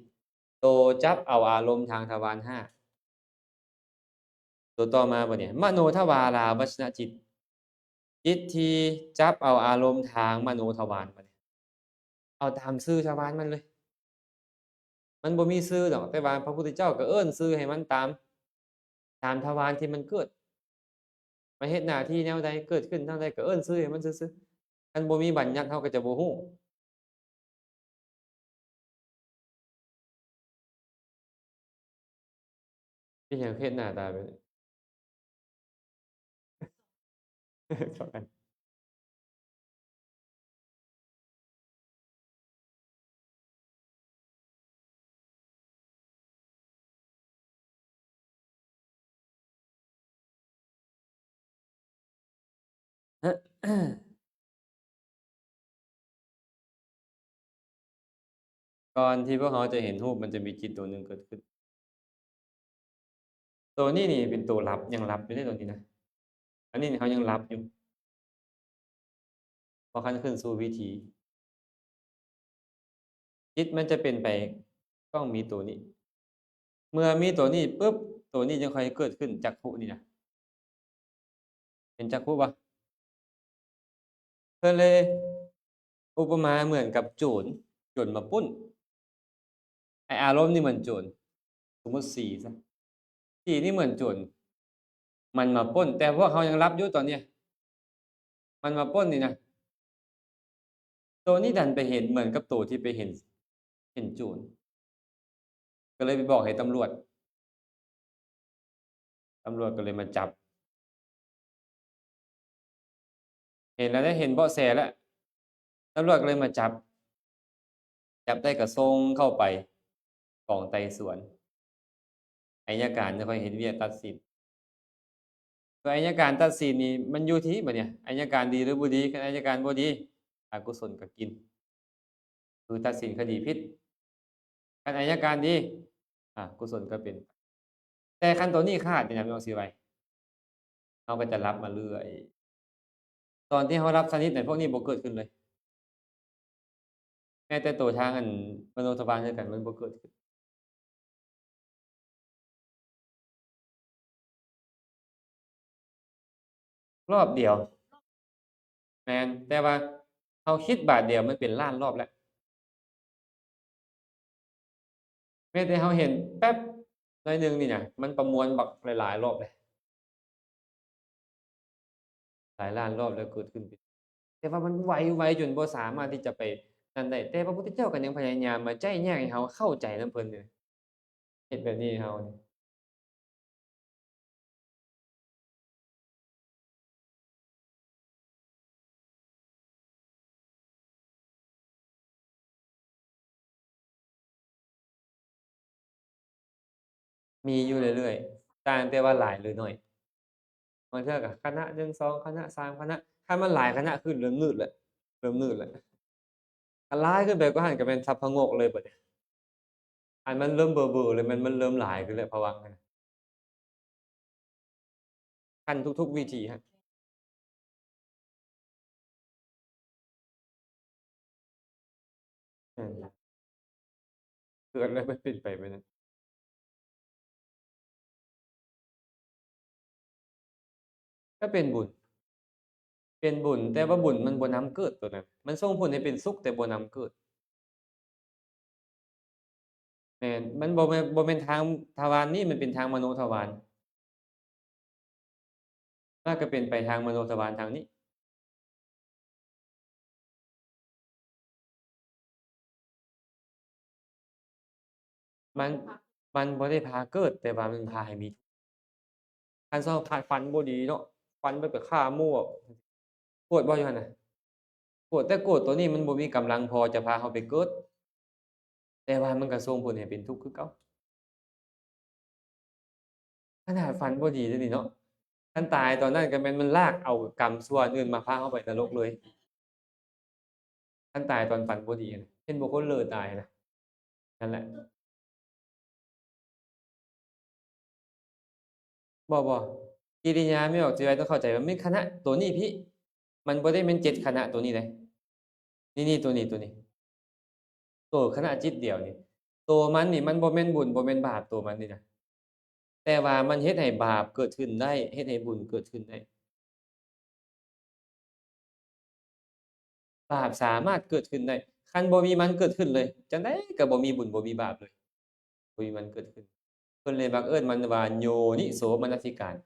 ໂຕຈັບເອົາອາລົມທາງທະວານຫ້າ. ຕົວຕໍ່ມາບັດນີ້ ມະໂນທະວາລາວະຊະນະຈິດ ຈິດທີ່ຈັບເອົາອາລົມທາງມະໂນທະວານ ບັດນີ້ ເອົາຕາມຊື່ທະວານມັນເລີຍ. ມັນບໍ່ມີຊື່ດອກ, ແຕ່ວ່າພະພຸດທະເຈົ້າກໍເອີ້ນຊື່ໃຫ້ມັນຕາມ, ຕາມທະວານທີ່ມັນເກີດ, ມາເຮັດໜ້າທີ່ແນວໃດ, ເກີດຂຶ້ນທາງໃດ, ກໍເອີ້ນຊື່ໃຫ້ມັນຊື່ໆ. ຄັນບໍ່ມີບັນຍັດ, ເຮົາກໍຈະບໍ່ຮູ້. ເປັນຫຍັງເຮັດໜ້າຕາແບບນີ້? ກ່ອນທີ່ພວກເຮົາຈະເຫັນຮູບ, ມັນຈະມີຈິດຕົວໜຶ່ງເກີດຂຶ້ນ. ໂຕນີ້ນີ້ເປັນໂຕຫຼັບ, ຍັງຫຼັບຢູ່ເດ້ໂຕນີ້ນະ. ອັນນີ້ເຮົາຍັງຫຼັບຢູ່, ບໍ່ທັນຂຶ້ນສູ່ວິຖີ. ຈິດມັນຈະເປັນໄປ, ຕ້ອງມີໂຕນີ້. ເມື່ອມີໂຕນີ້ປຶບ, ໂຕນີ້ຈຶ່ງຄ່ອຍເກີດຂຶ້ນ, ຈັກຂຸນີ້ນະ. ເຫັນຈັກຂຸບໍ່? ເພິ່ນເລີຍອຸປະມາເໝືອນກັບໂຈນ, ໂຈນມາປຸ້ນ. ໄອ້ອາລົມນີ້ເໝືອນໂຈນ, ສົມມຸດສີຊະ, ສີນີ້ເໝືອນໂຈນ, ມັນມາປຸ້ນ. ແຕ່ພວກເຮົາຍັງຫຼັບຢູ່ຕອນນີ້, ມັນມາປຸ້ນນີ້ນະ. ໂຕນີ້ດັນໄປເຫັນເໝືອນກັບໂຕທີ່ໄປເຫັນ, ເຫັນໂຈນ, ກໍເລີຍໄປບອກໃຫ້ຕຳຫຼວດ. ຕຳຫຼວດກໍເລີຍມາຈັບ. ເຫັນແລ້ວເດ້, ເຫັນເບາະແສແລ້ວ, ຕຳຫຼວດກໍເລີຍມາຈັບ. ຈັບໄດ້ກໍສົ່ງເຂົ້າໄປກອງໄຕ່ສວນ. ໄອຍະການຈະຄ່ອຍເຮັດວຽກຕັດສິນ. ໂດຍໄອຍະການຕັດສິນນີ້ ມັນຢູ່ທີ່ບັດນີ້ ໄອຍະການດີຫຼືບໍ່ດີ. ຄັນໄອຍະການບໍ່ດີ, ອະກຸສົນກໍກິນ, ຄືຕັດສິນຄະດີຜິດ. ຄັນໄອຍະການດີ, ອະກຸສົນກໍເປັນ. ແຕ່ຄັນໂຕນີ້ຂາດນີ້ນະ, ພີ່ນ້ອງຊິໄວ, ເຮົາກໍຈະຫຼັບມາເລື້ອຍ. ຕອນທີ່ເຮົາຫຼັບສະໜິດນັ້ນ, ພວກນີ້ບໍ່ເກີດຂຶ້ນເລີຍ. ແມ້ແຕ່ໂຕທາງອັນມະໂນທະວານຄືກັນ, ມັນບໍ່ເກີດຂຶ້ນ. ລອບດຽວ. ແມ່ນ, ແຕ່ວ່າເຮົາຄິດບາດດຽວ ມັນເປັນລ້ານລອບແລ້ວ. ແມ່ນແຕ່ເຮົາເຫັນແປັບໜ້ອຍໜຶ່ງນີ້ນະ, ມັນປະມວນບັກຫຼາຍໆລອບເລີຍ. ຫຼາຍລ້ານລອບແລ້ວເກີດຂຶ້ນເປັນ, ແຕ່ວ່າມັນໄວ, ໄວຈົນບໍ່ສາມາດທີ່ຈະໄປນັ້ນໄດ້. ແຕ່ພະພຸດທະເຈົ້າກໍຍັງພະຍາຍາມມາໄຈແຍກໃຫ້ເຮົາເຂົ້າໃຈນຳເພິ່ນເດ. ເຮັດແບບນີ້ໃຫ້ເຮົານີ້ ມີຢູ່ເລື້ອຍໆ, ຕ່າງແຕ່ວ່າຫຼາຍຫຼືໜ້ອຍ. ບາງເທື່ອກໍຄະນະໜຶ່ງ ສອງຄະນະ ສາມຄະນະ, ຄັນມັນຫຼາຍຄະນະຂຶ້ນ ເລີ່ມໜືດແລ້ວ, ເລີ່ມໜືດແລ້ວ. ຄັນຫຼາຍຂຶ້ນໄປກວ່າຫັ້ນກໍແມ່ນສັບພະງົກເລີຍບັດນີ້. ອັນມັນເລີ່ມເບີໆເລີຍ, ມັນ, ມັນເລີ່ມຫຼາຍຂຶ້ນແລ້ວພະວັງຫັ້ນນະ. ຂັ້ນທຸກໆວິທີຮະ. ແມ່ນ. ເກີດແລ້ວມັນເປັນໄປແບບນັ້ນ. ກໍເປັນບຸນ, ເປັນບຸນ, ແຕ່ວ່າບຸນມັນບໍ່ນຳເກີດໂຕນັ້ນ. ມັນສົ່ງຜົນໃຫ້ເປັນສຸກແຕ່ບໍ່ນຳເກີດ. ແມ່ນ, ມັນບໍ່ແມ່ນ, ບໍ່ແມ່ນທາງທະວານນີ້, ມັນເປັນທາງມະໂນທະວານ. ມັນກໍເປັນໄປທາງມະໂນທະວານທາງນີ້. ມັນ, ມັນບໍ່ໄດ້ພາເກີດ, ແຕ່ວ່າມັນພາໃຫ້ມີ. ຄັນເຮົາຝັນບໍ່ດີເນາະ, ຝັນໄປໄປຂ້າໝູ່, ໂກດບໍ່ຢູ່ຫັ້ນນະ? ໂກດ, ແຕ່ໂກດໂຕນີ້ມັນບໍ່ມີກຳລັງພໍຈະພາເຮົາໄປເກີດ, ແຕ່ວ່າມັນກໍສົ່ງຜົນໃຫ້ເປັນທຸກຄືເກົ່າ. ຂະໜາດຝັນບໍ່ດີເດນີ້ເນາະ, ຄັນຕາຍຕອນນັ້ນກໍແມ່ນມັນລາກເອົາກຳຊົ່ວອັນອື່ນມາພາເຮົາໄປນະລົກເລີຍ. ຄັນຕາຍຕອນຝັນບໍ່ດີນະ, ເຫັນບໍ່ຄົນເລີຕາຍນະ, ນັ້ນແຫຼະ. ບໍ່, ບໍ່, ກິລິຍາແມ່ນອອກຊິໄວ້ ຕ້ອງເຂົ້າໃຈວ່າແມ່ນຄະນະໂຕນີ້ພີ້, ມັນບໍ່ໄດ້ແມ່ນເຈັດຄະນະໂຕນີ້ເດ້. ນີ້, ນີ້, ໂຕນີ້, ໂຕນີ້. ໂຕຄະນະຈິດດຽວນີ້, ໂຕມັນນີ້ມັນບໍ່ແມ່ນບຸນບໍ່ແມ່ນບາບ, ໂຕມັນນີ້ນະ ແຕ່ວ່າມັນເຮັດໃຫ້ບາບເກີດຂຶ້ນໄດ້ ເຮັດໃຫ້ບຸນເກີດຂຶ້ນໄດ້. ບາບສາມາດເກີດຂຶ້ນໄດ້. ຄັນບໍ່ມີມັນເກີດຂຶ້ນເລີຍ, ຈັ່ງໃດກໍບໍ່ມີບຸນບໍ່ມີບາບເລີຍ. ບໍ່ມີມັນເກີດຂຶ້ນ. ເພິ່ນເລີຍມັກເອີ້ນມັນວ່າໂຍນິໂສມະນະສິການ.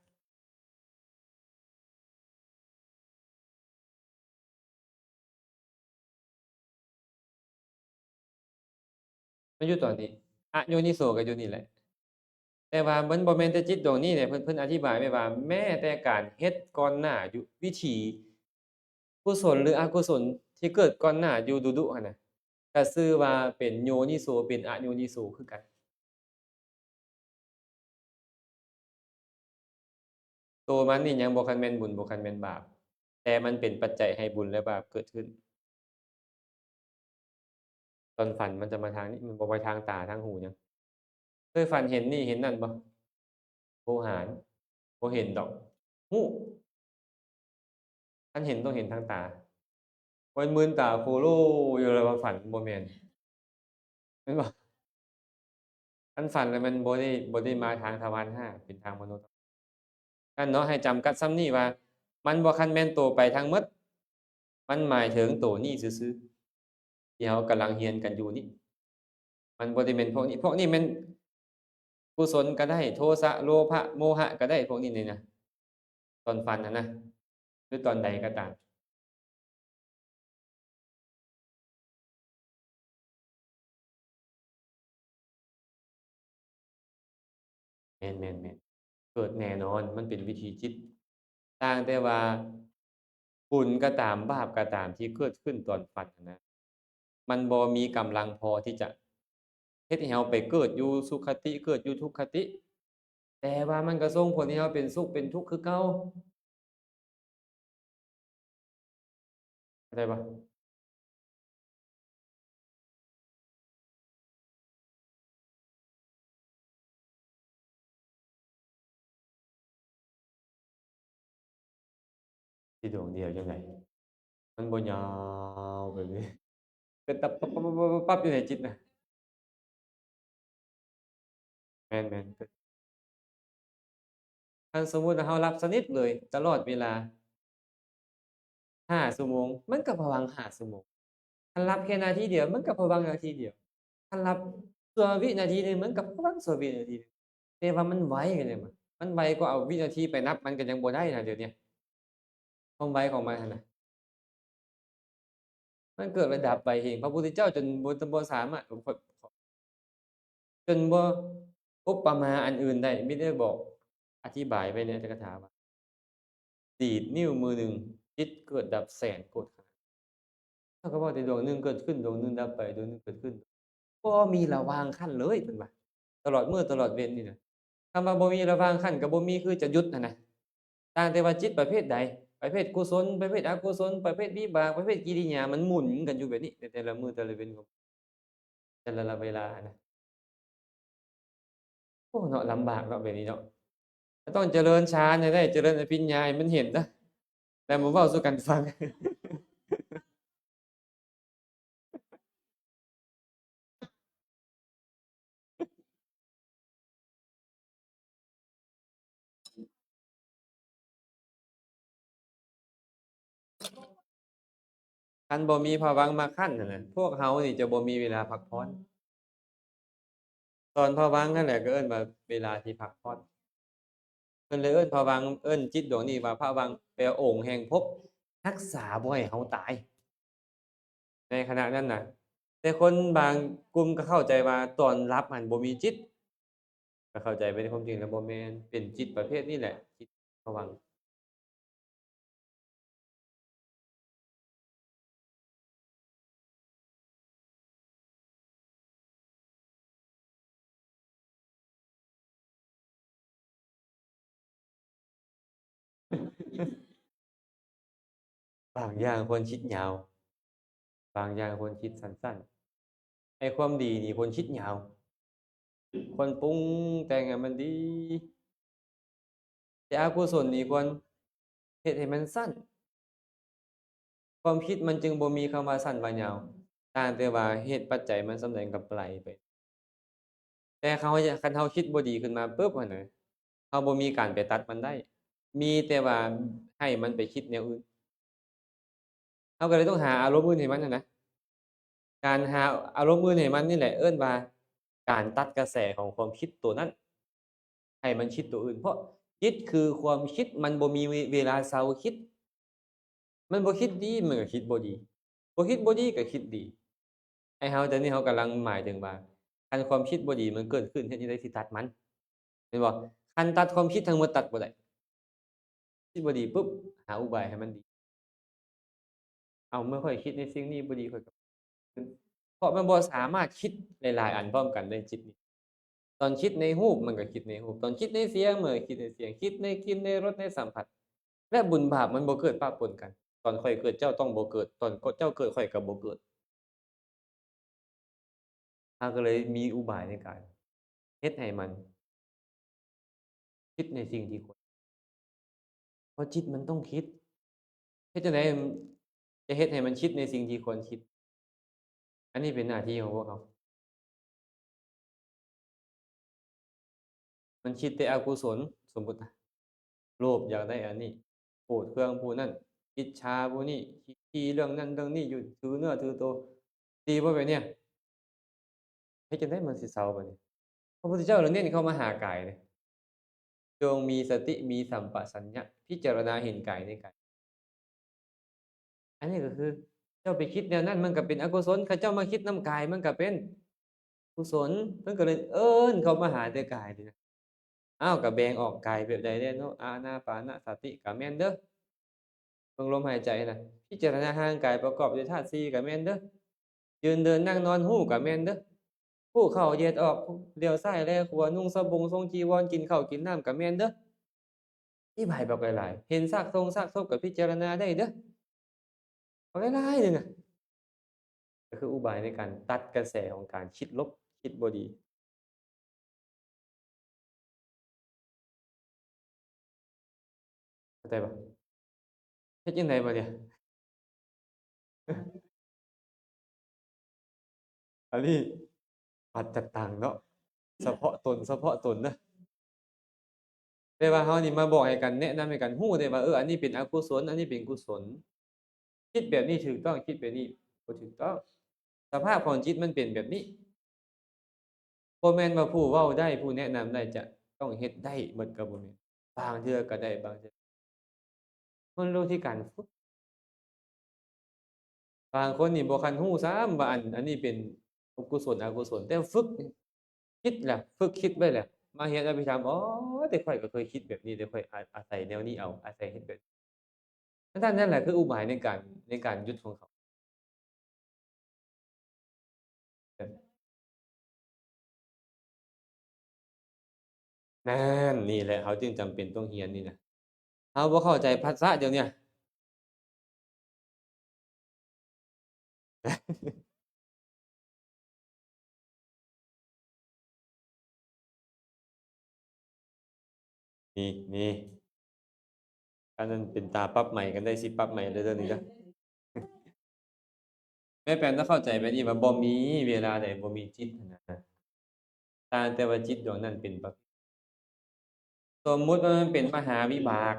ມັນຢູ່ຕອນນີ້ ອະໂຍນິໂສກໍຢູ່ນີ້ແຫຼະ. ແຕ່ວ່າມັນບໍ່ແມ່ນແຕ່ຈິດດວງນີ້ເດ້. ເພິ່ນ ເພິ່ນອະທິບາຍໄວ້ວ່າ ແມ້ແຕ່ການເຮັດກ່ອນໜ້າຢູ່ ວິທີກຸສົນ ຫຼື ອະກຸສົນທີ່ເກີດກ່ອນໜ້າຢູ່ດຸໆຫັ້ນນະ ກໍຊື່ວ່າເປັນໂຍນິໂສ ເປັນອະໂຍນິໂສຄືກັນ. ໂຕມັນນີ້ຍັງບໍ່ທັນແມ່ນບຸນ ບໍ່ທັນແມ່ນບາບ, ແຕ່ມັນເປັນປັດໄຈໃຫ້ບຸນ ແລະ ບາບເກີດຂຶ້ນ. ຕອນຝັນມັນຈະມາທາງນີ້ ມັນບໍ່ໄປທາງຕາທາງຫູຫຍັງ. ເຄີຍຝັນເຫັນນີ້ເຫັນນັ້ນບໍ່? ບໍ່ຫານ ບໍ່ເຫັນດອກ ຮູ້. ຄັນເຫັນຕ້ອງເຫັນທາງຕາ. ບໍ່ແມ່ນມືນຕາໂຄໂລຢູ່ແລ້ວວ່າຝັນ ບໍ່ແມ່ນ. ແມ່ນບໍ່? ຄັນຝັນແລ້ວມັນບໍ່ໄດ້ ບໍ່ໄດ້ມາທາງທະວານຫ້າ ເປັນທາງມະໂນທຳມະ. ນັ້ນເນາະ ໃຫ້ຈຳກັດສ່ຳນີ້ວ່າ ມັນບໍ່ຄັນແມ່ນໂຕໄປທັງໝົດ, ມັນໝາຍເຖິງໂຕນີ້ຊື່ໆ ທີ່ເຮົາກຳລັງຮຽນກັນຢູ່ນີ້. ມັນບໍ່ໄດ້ແມ່ນພວກນີ້. ພວກນີ້ແມ່ນກຸສົນກໍໄດ້, ໂທສະ, ໂລພະ, ໂມຫະກໍໄດ້, ພວກນີ້ນີ້ນະ. ຕອນຝັນຫັ້ນນະ ຫຼືຕອນໃດກໍຕາມ. ແມ່ນໆໆ ເກີດແນ່ນອນ, ມັນເປັນວິຖີຈິດ. ຕ່າງແຕ່ວ່າບຸນກໍຕາມ ບາບກໍຕາມ ທີ່ເກີດຂຶ້ນຕອນຝັນຫັ້ນນະ ມັນບໍ່ມີກຳລັງພໍທີ່ຈະເຮັດໃຫ້ເຮົາໄປເກີດຢູ່ສຸຄະຕິ ເກີດຢູ່ທຸກຄະຕິ, ແຕ່ວ່າມັນກໍສົ່ງຜົນໃຫ້ເຮົາເປັນສຸກເປັນທຸກຄືເກົ່າ. ເຂົ້າໃຈບໍ່? ຊິດວງດຽວຈັ່ງໃດ? ມັນບໍ່ຍາວແບບນີ້ ເກີດຕັບປັບໆໆໆຢູ່ໃນຈິດນະ. ແມ່ນໆ ຄັນສົມມຸດວ່າເຮົາຫຼັບສະໜິດເລີຍຕະຫຼອດເວລາຫ້າຊົ່ວໂມງ ມັນກໍພະວັງຫ້າຊົ່ວໂມງ. ຄັນຫຼັບແຄ່ນາທີດຽວ ມັນກໍພະວັງນາທີດຽວ. ຄັນຫຼັບຊົ່ວວິນາທີໜຶ່ງ ມັນກໍພະວັງຊົ່ວວິນາທີໜຶ່ງ. ແຕ່ວ່າມັນໄວ ເຂົ້າໃຈບໍ່? ມັນໄວກວ່າເອົາວິນາທີໄປນັບ ມັນກໍຍັງບໍ່ໄດ້ນະ ດຽວນີ້ ຄວາມໄວຂອງມັນຫັ້ນນະ. ມັນເກີດລະດັບໄວແຮງ ພະພຸດທະເຈົ້າຈົນບໍ່ ບໍ່ສາມາດ ຈົນບໍ່ອຸບປະມາອັນອື່ນໄດ້, ມີແຕ່ບອກ ອະທິບາຍໄວ້ໃນອັດຖະກະຖາວ່າ ດີດນິ້ວມືໜຶ່ງ ຈິດເກີດດັບແສນໂກດຂະນະ. ເຮົາກໍເວົ້າແຕ່ດວງໜຶ່ງເກີດຂຶ້ນ ດວງໜຶ່ງດັບໄປ ດວງໜຶ່ງເກີດຂຶ້ນ ບໍ່ມີລະຫວ່າງຂັ້ນເລີຍ ເພິ່ນວ່າ ຕະຫຼອດມື້ຕະຫຼອດເວັນນີ້ນະ. ຄຳວ່າບໍ່ມີລະຫວ່າງຂັ້ນກໍບໍ່ມີຄືຈະຢຸດຫັ້ນນະ. ຕ່າງແຕ່ວ່າຈິດປະເພດໃດ ປະເພດກຸສົນ ປະເພດອະກຸສົນ ປະເພດວິບາກ ປະເພດກິລິຍາ ມັນໝູນກັນຢູ່ແບບນີ້ ໃນແຕ່ລະມື້ແຕ່ລະເວັນ ແຕ່ລະເວລານະ. ໂອ້ ເນາະ ລຳບາກເນາະ ແບບນີ້ເນາະ. ຕ້ອງຈະເລີນຊານໃຫ້ໄດ້ ຈະເລີນອະພິນຍາໃຫ້ມັນເຫັນນະ ແລ້ວມາເວົ້າສູ່ກັນຟັງ. ຄັນບໍ່ມີພະວັງມາຂັ້ນຫັ້ນນະ ພວກເຮົານີ້ຈະບໍ່ມີເວລາພັກຜ່ອນ. ຕອນພະວັງນັ້ນແຫຼະ ກໍເອີ້ນວ່າເວລາທີ່ພັກຜ່ອນ. ເພິ່ນເລີຍເອີ້ນພະວັງ ເອີ້ນຈິດດວງນີ້ວ່າພະວັງ ແປວ່າອົງແຫ່ງພົບ ຮັກສາບໍ່ໃຫ້ເຮົາຕາຍ ໃນຂະນະນັ້ນນະ. ແຕ່ຄົນບາງກຸ່ມກໍເຂົ້າໃຈວ່າຕອນຫຼັບຫັ້ນບໍ່ມີຈິດ, ກໍເຂົ້າໃຈໄປໃນຄວາມຈິງແລ້ວບໍ່ແມ່ນ, ເປັນຈິດປະເພດນີ້ແຫຼະ ຈິດພະວັງ. ບາງຢ່າງຄວນຄິດຍາວ, ບາງຢ່າງຄວນຄິດສັ້ນໆ. ໃນຄວາມດີນີ້ຄວນຄິດຍາວ, ຄວນປຸງແຕ່ງໃຫ້ມັນດີ. ແຕ່ອະກຸສົນນີ້ຄວນເຮັດໃຫ້ມັນສັ້ນ. ຄວາມຄິດມັນຈຶ່ງບໍ່ມີຄຳວ່າສັ້ນວ່າຍາວ, ຕ່າງແຕ່ວ່າເຫດປັດໄຈມັນສ່ຳໃດກໍໄປໄປ. ແຕ່ເຮົາ ຄັນເຮົາຄິດບໍ່ດີຂຶ້ນມາປຶບຫັ້ນນະ, ເຮົາບໍ່ມີການໄປຕັດມັນໄດ້ ມີແຕ່ວ່າໃຫ້ມັນໄປຄິດແນວອື່ນ. ເຮົາກໍເລີຍຕ້ອງຫາອາລົມອື່ນໃຫ້ມັນຫັ້ນນະ. ການຫາອາລົມອື່ນໃຫ້ມັນນີ້ແຫຼະ ເອີ້ນວ່າການຕັດກະແສຂອງຄວາມຄິດໂຕນັ້ນ ໃຫ້ມັນຄິດໂຕອື່ນ. ເພາະຈິດຄືຄວາມຄິດ ມັນບໍ່ມີເວລາເຊົາຄິດ. ມັນບໍ່ຄິດດີ ມັນກໍຄິດບໍ່ດີ, ບໍ່ຄິດບໍ່ດີກໍຄິດດີ. ໄອ້ເຮົາຕອນນີ້ເຮົາກຳລັງໝາຍເຖິງວ່າ ຄັນຄວາມຄິດບໍ່ດີມັນເກີດຂຶ້ນ ເຮັດຈັ່ງໃດຊິຕັດມັນ ແມ່ນບໍ່? ຄັນຕັດຄວາມຄິດທັງໝົດ ຕັດບໍ່ໄດ້. ຄິດບໍ່ດີປຸບ ຫາອຸບາຍໃຫ້ມັນດີ. ເອົາ ເມື່ອຂ້ອຍຄິດໃນສິ່ງນີ້ບໍ່ດີ ຂ້ອຍກໍ ເພາະມັນບໍ່ສາມາດຄິດຫຼາຍໆອັນພ້ອມກັນໄດ້ ຈິດນີ້. ຕອນຄິດໃນຮູບມັນກໍຄິດໃນຮູບ, ຕອນຄິດໃນສຽງມັນກໍຄິດໃນສຽງ, ຄິດໃນກິ່ນ ໃນລົດ ໃນສຳຜັດ ແລະ ບຸນບາບມັນບໍ່ເກີດປະປົນກັນ. ຕອນຂ້ອຍເກີດເຈົ້າຕ້ອງບໍ່ເກີດ, ຕອນເຈົ້າເກີດຂ້ອຍກໍບໍ່ເກີດ. ເຮົາກໍເລີຍມີອຸບາຍໃນການເຮັດໃຫ້ມັນຄິດໃນສິ່ງທີ່ຄວນ, ເພາະຈິດມັນຕ້ອງຄິດ. ເຮັດຈັ່ງໃດຈະເຮັດໃຫ້ມັນຄິດໃນສິ່ງທີ່ຄວນຄິດ? ອັນນີ້ເປັນໜ້າທີ່ຂອງພວກເຮົາ. ມັນຄິດແຕ່ອະກຸສົນ, ສົມມຸດ ໂລບຢາກໄດ້ອັນນີ້, ໂກດເຄືອງຜູ້ນັ້ນ, ອິດສາຜູ້ນີ້, ຂີ້ເລື່ອງນັ້ນເລື່ອງນີ້ຢູ່, ຖືເນື້ອຖືໂຕ, ດີບໍ່ແບບເນີ້ຍ? ເຮັດຈັ່ງໃດມັນຊິເຊົາບາດນີ້? ພະພຸດທະເຈົ້າລະເນັ້ນເຂົ້າມາຫາກາຍເດ້, ຈົ່ງມີສະຕິ ມີສຳປະສັນຍະ ພິຈາລະນາເຫັນກາຍໃນກາຍ. ອັນນີ້ກໍຄືເຈົ້າໄປຄິດແນວນັ້ນ ມັນກໍເປັນອະກຸສົນ, ຄັນເຈົ້າມາຄິດນຳກາຍ ມັນກໍເປັນກຸສົນ, ມັນກໍເລີຍເອີ້ນເຂົ້າມາຫາແຕ່ກາຍນີ້ນະ. ອ້າວ ກໍແບ່ງອອກກາຍແບບໃດແດ່ເນາະ? ອານາປານະສະຕິກໍແມ່ນເດີ້, ເບິ່ງລົມຫາຍໃຈນະ, ພິຈາລະນາຮ່າງກາຍປະກອບດ້ວຍທາດສີ່ກໍແມ່ນເດີ້, ຢືນເດີນນັ່ງນອນຮູ້ກໍແມ່ນເດີ້, ຮູ້ເຂົ້າແຍດອອກ, ລຽວຊ້າຍແລຂວາ, ນຸ່ງສະບົງ ຊົງຈີວອນ, ກິນເຂົ້າກິນນ້ຳກໍແມ່ນເດີ້. ອະທິບາຍບັກຫຼາຍໆ, ເຫັນຊາກສົງຊາກສົບກໍພິຈາລະນາໄດ້ເດີ້, ບັກຫຼາຍໆເລີຍນະ. ກໍຄືອຸບາຍໃນການຕັດກະແສຂອງການຄິດລົບ, ຄິດບໍ່ດີ. ເຂົ້າໃຈບໍ່? ເຮັດຈັ່ງໃດບາດນີ້? ອັນນີ້ປັດຈະຕັງເນາະ, ສະເພາະຕົນ, ສະເພາະຕົນເດີ້. ແຕ່ວ່າເຮົານີ້ມາບອກໃຫ້ກັນ, ແນະນຳໃຫ້ກັນຮູ້ໄດ້ວ່າ, ເອີ, ອັນນີ້ເປັນອະກຸສົນ, ອັນນີ້ເປັນກຸສົນ. ຄິດແບບນີ້ຖືກຕ້ອງ, ຄິດແບບນີ້ບໍ່ຖືກຕ້ອງ. ສະພາບຂອງຈິດມັນເປັນແບບນີ້. ບໍ່ແມ່ນວ່າຜູ້ເວົ້າໄດ້, ຜູ້ແນະນຳໄດ້ ຈະຕ້ອງເຮັດໄດ້ໝົດກໍບໍ່ແມ່ນ. ບາງເທື່ອກໍໄດ້, ບາງເທື່ອ ມັນຢູ່ທີ່ການຝຶກ. ບາງຄົນນີ້ບໍ່ທັນຮູ້ຊ້ຳວ່າ ອັນ, ອັນນີ້ເປັນອະກຸສົນ, ອະກຸສົນ, ແຕ່ຝຶກຄິດແລ້ວ, ຝຶກຄິດໄວ້ແລ້ວ, ມາຮຽນອະພິທຳ, ອໍ, ແຕ່ຂ້ອຍກໍເຄີຍຄິດແບບນີ້, ແຕ່ຂ້ອຍອາ, ອາໄສແນວນີ້ເອົາ, ອາໄສເຮັດແບບ. ນັ້ນ, ນັ້ນແຫຼະຄືອຸບາຍໃນການ, ໃນການຢຸດຂອງເຂົາ. ນັ້ນ, ນີ້ແຫຼະ ເຮົາຈຶ່ງຈຳເປັນຕ້ອງຮຽນນີ້ນະ. ເຮົາບໍ່ເຂົ້າໃຈພັດຊະດຽວນີ້. ນີ້, ນີ້. ອັນນັ້ນເປັນຕາປັບໃໝກັນໄດ້, ຊິປັບໃໝເລີຍເດີນີ້ເດີ. ແມ່ແປມຕ້ອງເຂົ້າໃຈແບບນີ້ວ່າ ບໍ່ມີເວລາໃດບໍ່ມີຈິດຫັ້ນນະ, ຕ່າງແຕ່ວ່າຈິດດວງນັ້ນເປັນປະ, ສົມມຸດວ່າມັນເປັນມະຫາວິບາກ,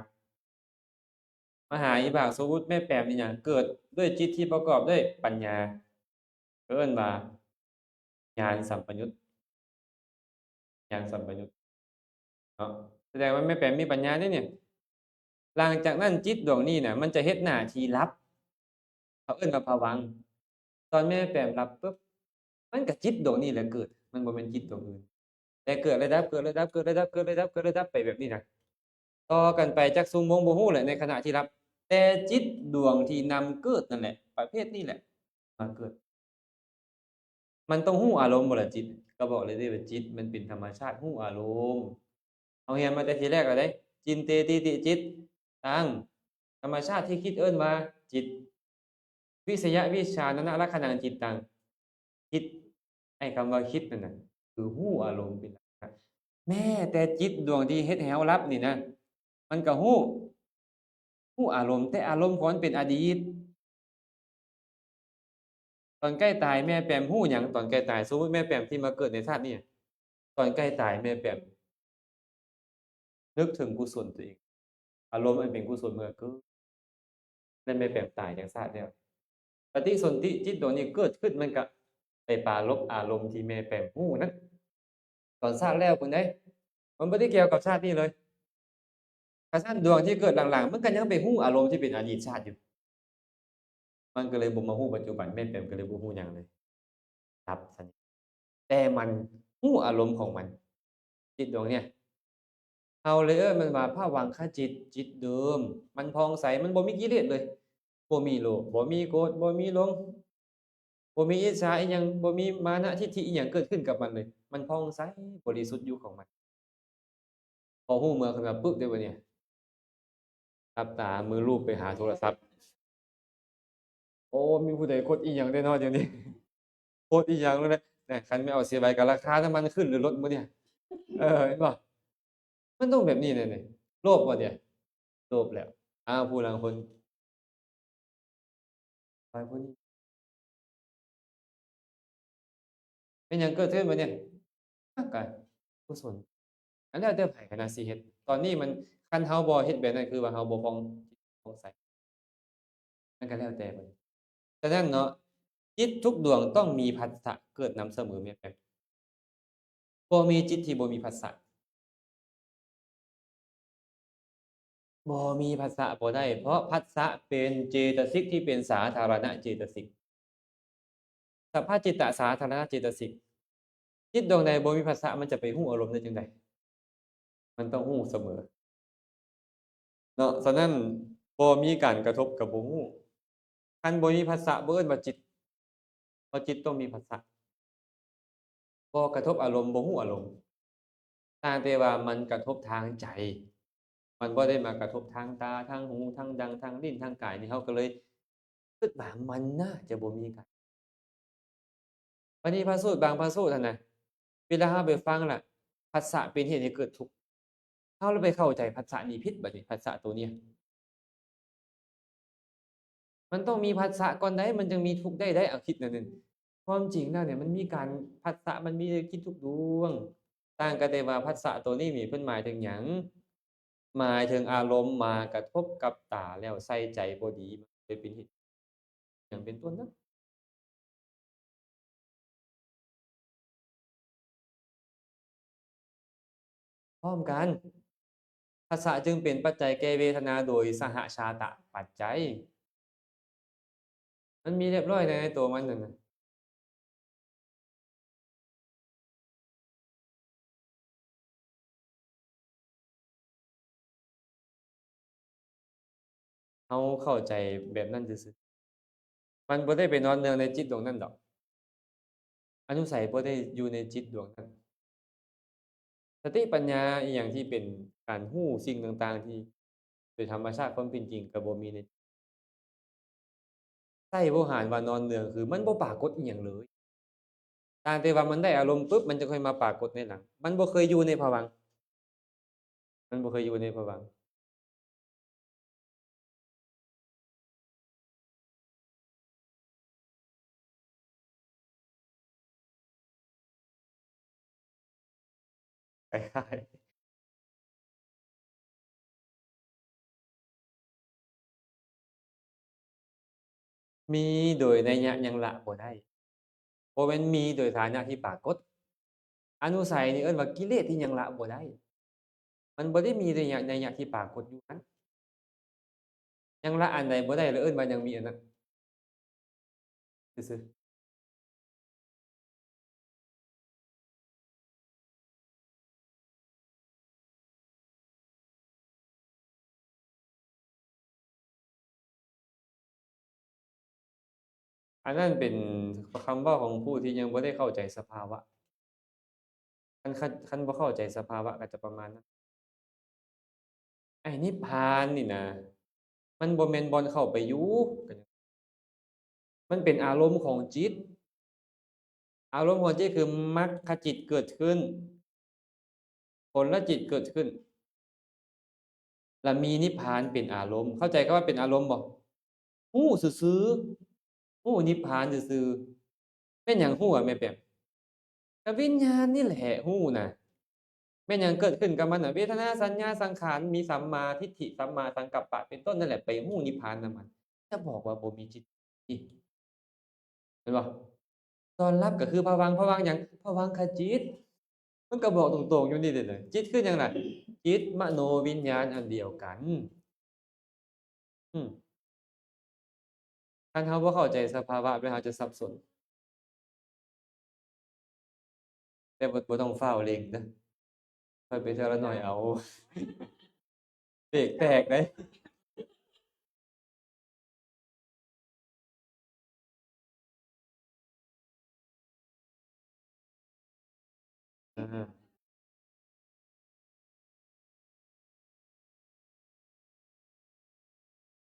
ມະຫາວິບາກ, ສົມມຸດແມ່ແປມນີ້ຫຍັງ? ເກີດດ້ວຍຈິດທີ່ປະກອບດ້ວຍປັນຍາ, ເອີ້ນວ່າ ຍານສຳປະຍຸດ, ຍານສຳປະຍຸດເນາະ. ສະແດງວ່າແມ່ແປມມີປັນຍາເດ້ນີ້. ຫຼັງຈາກນັ້ນຈິດດວງນີ້ນະ ມັນຈະເຮັດໜ້າທີ່ຫຼັບ, ເຂົາເອີ້ນວ່າພະວັງ. ຕອນແມ່ແປມຫຼັບປຶບ ມັນກະຈິດດວງນີ້ແຫຼະເກີດ, ມັນບໍ່ແມ່ນຈິດດວງອື່ນ. ແຕ່ເກີດແລະດັບ, ເກີດແລະດັບ, ເກີດແລະດັບ, ເກີດແລະດັບ, ເກີດແລະດັບໄປແບບນີ້ນະ. ຕໍ່ກັນໄປຈັກຊົ່ວໂມງບໍ່ຮູ້ແຫຼະ ໃນຂະນະທີ່ຫຼັບ, ແຕ່ຈິດດວງທີ່ນຳເກີດນັ້ນແຫຼະ, ປະເພດນີ້ແຫຼະ ມາເກີດ. ມັນຕ້ອງຮູ້ອາລົມບໍ່ລະຈິດ? ກໍບອກເລີຍເດ້ວ່າຈິດມັນເປັນທຳມະຊາດຮູ້ອາລົມ. ເຮົາຮຽນມາແຕ່ທີແລກແລ້ວເດ້, ຈິນເຕຕິຕິຈິດຕັງ, ທຳມະຊາດທີ່ຄິດເອີ້ນວ່າຈິດ, ວິຊະຍະວິຊານະນະລັກຂະນັງຈິດຕັງ, ຈິດ, ໄອ້ຄຳວ່າຄິດນັ້ນນະ ຄືຮູ້ອາລົມເປັນຫຼັກ. ແມ້ແຕ່ຈິດດວງທີ່ເຮັດໃຫ້ເຮົາຫຼັບນີ້ນະ ມັນກໍຮູ້, ຮູ້ອາລົມ, ແຕ່ອາລົມຂອງມັນເປັນອະດີດ. ຕອນໃກ້ຕາຍແມ່ແປມຮູ້ຫຍັງ? ຕອນໃກ້ຕາຍ, ສົມມຸດແມ່ແປມທີ່ມາເກີດໃນຊາດນີ້, ຕອນໃກ້ຕາຍແມ່ແປມ ນຶກເຖິງກຸສົນຕົວເອງ ອາລົມອັນເປັນກຸສົນມັນກໍເກີດ ແລະແມ່ແປມຕາຍຈາກຊາດແລ້ວ ປະຕິສົນທິຈິດດວງນີ້ເກີດຂຶ້ນ ມັນກໍໄປປາລົບອາລົມທີ່ແມ່ແປມຮູ້ນັ້ນ ຕອນຊາດແລ້ວພຸ້ນເດ້ ມັນບໍ່ໄດ້ກ່ຽວກັບຊາດນີ້ເລີຍ. ຄັນຊັ້ນດວງທີ່ເກີດຫຼັງໆ ມັນກໍຍັງໄປຮູ້ອາລົມທີ່ເປັນອະດີດຊາດຢູ່ ມັນກໍເລີຍບໍ່ມາຮູ້ປັດຈຸບັນ ແມ່ແປມກໍເລີຍບໍ່ຮູ້ຫຍັງເລີຍ ດັບຊະນີ້ ແຕ່ມັນຮູ້ອາລົມຂອງມັນ ຈິດດວງເນີ້ຍ ເຮົາເລີຍເອີ້ນມັນວ່າພະວັງຄະຈິດ ຈິດເດີມ ມັນຜ່ອງໃສ ມັນບໍ່ມີກິເລດເລີຍ ບໍ່ມີໂລບ ບໍ່ມີໂກດ ບໍ່ມີຫຼົງ ບໍ່ມີອິດສາອີ່ຫຍັງ ບໍ່ມີມານະທິດຖິອີ່ຫຍັງເກີດຂຶ້ນກັບມັນເລີຍ ມັນຜ່ອງໃສບໍລິສຸດຢູ່ຂອງມັນ. ພໍຮູ້ເມືອຂຶ້ນມາປຶບເດ້ບັດນີ້ ຫຼັບຕາມືລູບໄປຫາໂທລະສັບ ໂອ້ ມີຜູ້ໃດກົດອີ່ຫຍັງແດ່ເນາະດຽວນີ້ ກົດອີ່ຫຍັງແດ່ ຄັນແມ່ນເອົາເສຍໄວກໍລາຄານ້ຳມັນຂຶ້ນ ຫຼືລົດມື້ນີ້ ເອີ ເຫັນບໍ່ ມັນຕ້ອງແບບນີ້ແຫຼະນີ້ ໂລບບໍ່ເດ ໂລບແລ້ວ ອ້າວ ຜູ້ລາງຄົນ ໄປຜູ້ນີ້ ເປັນຫຍັງເກີດຂຶ້ນບັດນີ້ ອາ ກະກຸສົນ ອັນແລ້ວແຕ່ໃຜຂະນະຊິເຮັດ ຕອນນີ້ມັນ ຄັນເຮົາບໍ່ເຮັດແບບນັ້ນ ຄືວ່າເຮົາບໍ່ຜ່ອງ ຜ່ອງໃສ ມັນກໍແລ້ວແຕ່ເພິ່ນ. ສະນັ້ນເນາະ ຈິດທຸກດວງຕ້ອງມີພັດສະເກີດນຳສະເໝີແມ່ນ ບໍ່ມີຈິດທີ່ບໍ່ມີພັດສະ ບໍ່ມີພັດສະບໍ່ໄດ້ ເພາະພັດສະເປັນເຈຕະສິກທີ່ເປັນສາທາລະນະເຈຕະສິກ ສັບພະຈິດຕະສາທາລະນະເຈຕະສິກ ຈິດດວງໃດບໍ່ມີພັດສະ ມັນຈະໄປຮູ້ອາລົມໄດ້ຈັ່ງໃດ? ມັນຕ້ອງຮູ້ສະເໝີເນາະ. ສະນັ້ນ ບໍ່ມີການກະທົບກໍບໍ່ຮູ້ ຄັນບໍ່ມີພັດສະ ບໍ່ເອີ້ນວ່າຈິດ ເພາະຈິດຕ້ອງມີພັດສະ ບໍ່ກະທົບອາລົມ ບໍ່ຮູ້ອາລົມ ຕ່າງແຕ່ວ່າມັນກະທົບທາງໃຈ ມັນບໍ່ໄດ້ມາກະທົບທາງຕາ ທາງຫູ ທາງດັງ ທາງລີ້ນ ທາງກາຍ ນີ້ເຮົາກໍເລີຍຄິດວ່າມັນໜ້າຈະບໍ່ມີການ ບັດນີ້ພະສູດບາງພະສູດຫັ້ນນະ ເວລາເຮົາໄປຟັງລະ ພັດສະເປັນເຫດໃຫ້ເກີດທຸກ ເຮົາລະໄປເຂົ້າໃຈພັດສະນີ້ຜິດ ບັດນີ້ພັດສະໂຕນີ້ ມັນຕ້ອງມີພັດສະກ່ອນໄດ໋ ມັນຈຶ່ງມີທຸກໄດ້ໄດ໋ ເອົາຄິດແນວນັ້ນ. ຄວາມຈິງແລ້ວນີ້ ມັນມີການພັດສະ ມັນມີຈິດທຸກດວງ ຕ່າງກັນແຕ່ວ່າພັດສະໂຕນີ້ນີ້ ເພິ່ນໝາຍເຖິງຫຍັງ? ໝາຍເຖິງອາລົມມາກະທົບກັບຕາແລ້ວໃສ່ໃຈບໍ່ດີ ມັນເລີຍເປັນເຫດຫຍັງເປັນຕົ້ນນະ. ພ້ອມກັນ ພັດສະຈຶ່ງເປັນປັດໄຈແກ່ເວທະນາໂດຍສະຫະຊາຕະປັດໄຈ ມັນມີຮຽບຮ້ອຍໃນໂຕມັນນັ້ນນະ. ເຮົາເຂົ້າໃຈແບບນັ້ນຊື່ໆ ມັນບໍ່ໄດ້ໄປນອນເນື່ອງໃນຈິດດວງນັ້ນດອກ ອະນຸໄສບໍ່ໄດ້ຢູ່ໃນຈິດດວງນັ້ນ. ສະຕິປັນຍາອີ່ຫຍັງທີ່ເປັນການຮູ້ສິ່ງຕ່າງໆ ທີ່ໂດຍທຳມະຊາດຄວາມເປັນຈິງກໍບໍ່ມີໃນ ໃຊ້ໂວຫານວ່ານອນເນື່ອງ ຄືມັນບໍ່ປາກົດອີ່ຫຍັງເລີຍ ຕ່າງແຕ່ວ່າມັນໄດ້ອາລົມປຶບ ມັນຈະຄ່ອຍມາປາກົດໃນຫຼັງ ມັນບໍ່ເຄີຍຢູ່ໃນພະວັງ ມັນບໍ່ເຄີຍຢູ່ໃນພະວັງ. ມີໂດຍໄລຍະຍັງລະບໍ່ໄດ້ ບໍ່ແມ່ນມີໂດຍຖານະທີ່ປາກົດ. ອະນຸໄສນີ້ເອີ້ນວ່າກິເລດທີ່ຍັງລະບໍ່ໄດ້ ມັນບໍ່ໄດ້ມີໄລຍະ ໄລຍະທີ່ປາກົດຢູ່ຫັ້ນ. ຍັງລະອັນໃດບໍ່ໄດ້ ແລ້ວເອີ້ນວ່າຍັງມີອັນນັ້ນຊື່ໆ. ອັນນັ້ນເປັນຄຳເວົ້າຂອງຜູ້ທີ່ຍັງບໍ່ໄດ້ເຂົ້າໃຈສະພາວະ. ຄັນ ຄັນ ຄັນບໍ່ເຂົ້າໃຈສະພາວະກໍຈະປະມານນັ້ນ. ໄອ້ນິບພານນີ້ນະ ມັນບໍ່ແມ່ນບ່ອນເຂົ້າໄປຢູ່ ມັນເປັນອາລົມຂອງຈິດ. ອາລົມຂອງຈິດຄືມັກຄະຈິດເກີດຂຶ້ນ ຜົນລະຈິດເກີດຂຶ້ນ ລະມີນິບພານເປັນອາລົມ. ເຂົ້າໃຈຄຳວ່າເປັນອາລົມບໍ່? ຮູ້ຊື່ໆ ຮູ້ນິບພານຊື່ໆ. ແມ່ນຫຍັງຮູ້ອະແມ່ແປມ? ກະວິນຍານນີ້ແຫຼະຮູ້ນະ. ແມ່ນຫຍັງເກີດຂຶ້ນກັບມັນນະ? ເວທະນາ ສັນຍາ ສັງຂານ ມີສຳມາທິດຖິ ສຳມາສັງກັບປະເປັນຕົ້ນນັ້ນແຫຼະ ໄປຮູ້ນິບພານນຳມັນ. ຈະບອກວ່າບໍ່ມີຈິດ ເຫັນບໍ່? ນອນຫຼັບກໍຄືພະວັງ ພະວັງຫຍັງ? ພະວັງຄະຈິດ. ມັນກໍບອກຕົງໆຢູ່ນີ້ເດ້. ຈິດຄືຫຍັງລະ? ຈິດມະໂນວິນຍານອັນດຽວກັນ. ອືມ ຄັນເຮົາບໍ່ເຂົ້າໃຈສະພາວະແລ້ວ ເຮົາຈະສັບສົນ. ແຕ່ບໍ່ ບໍ່ຕ້ອງຟ້າວເລັ່ງເດີ ຄ່ອຍໄປເທື່ອລະໜ້ອຍເອົາ. ເບຣກແຕກເດ້. ອາ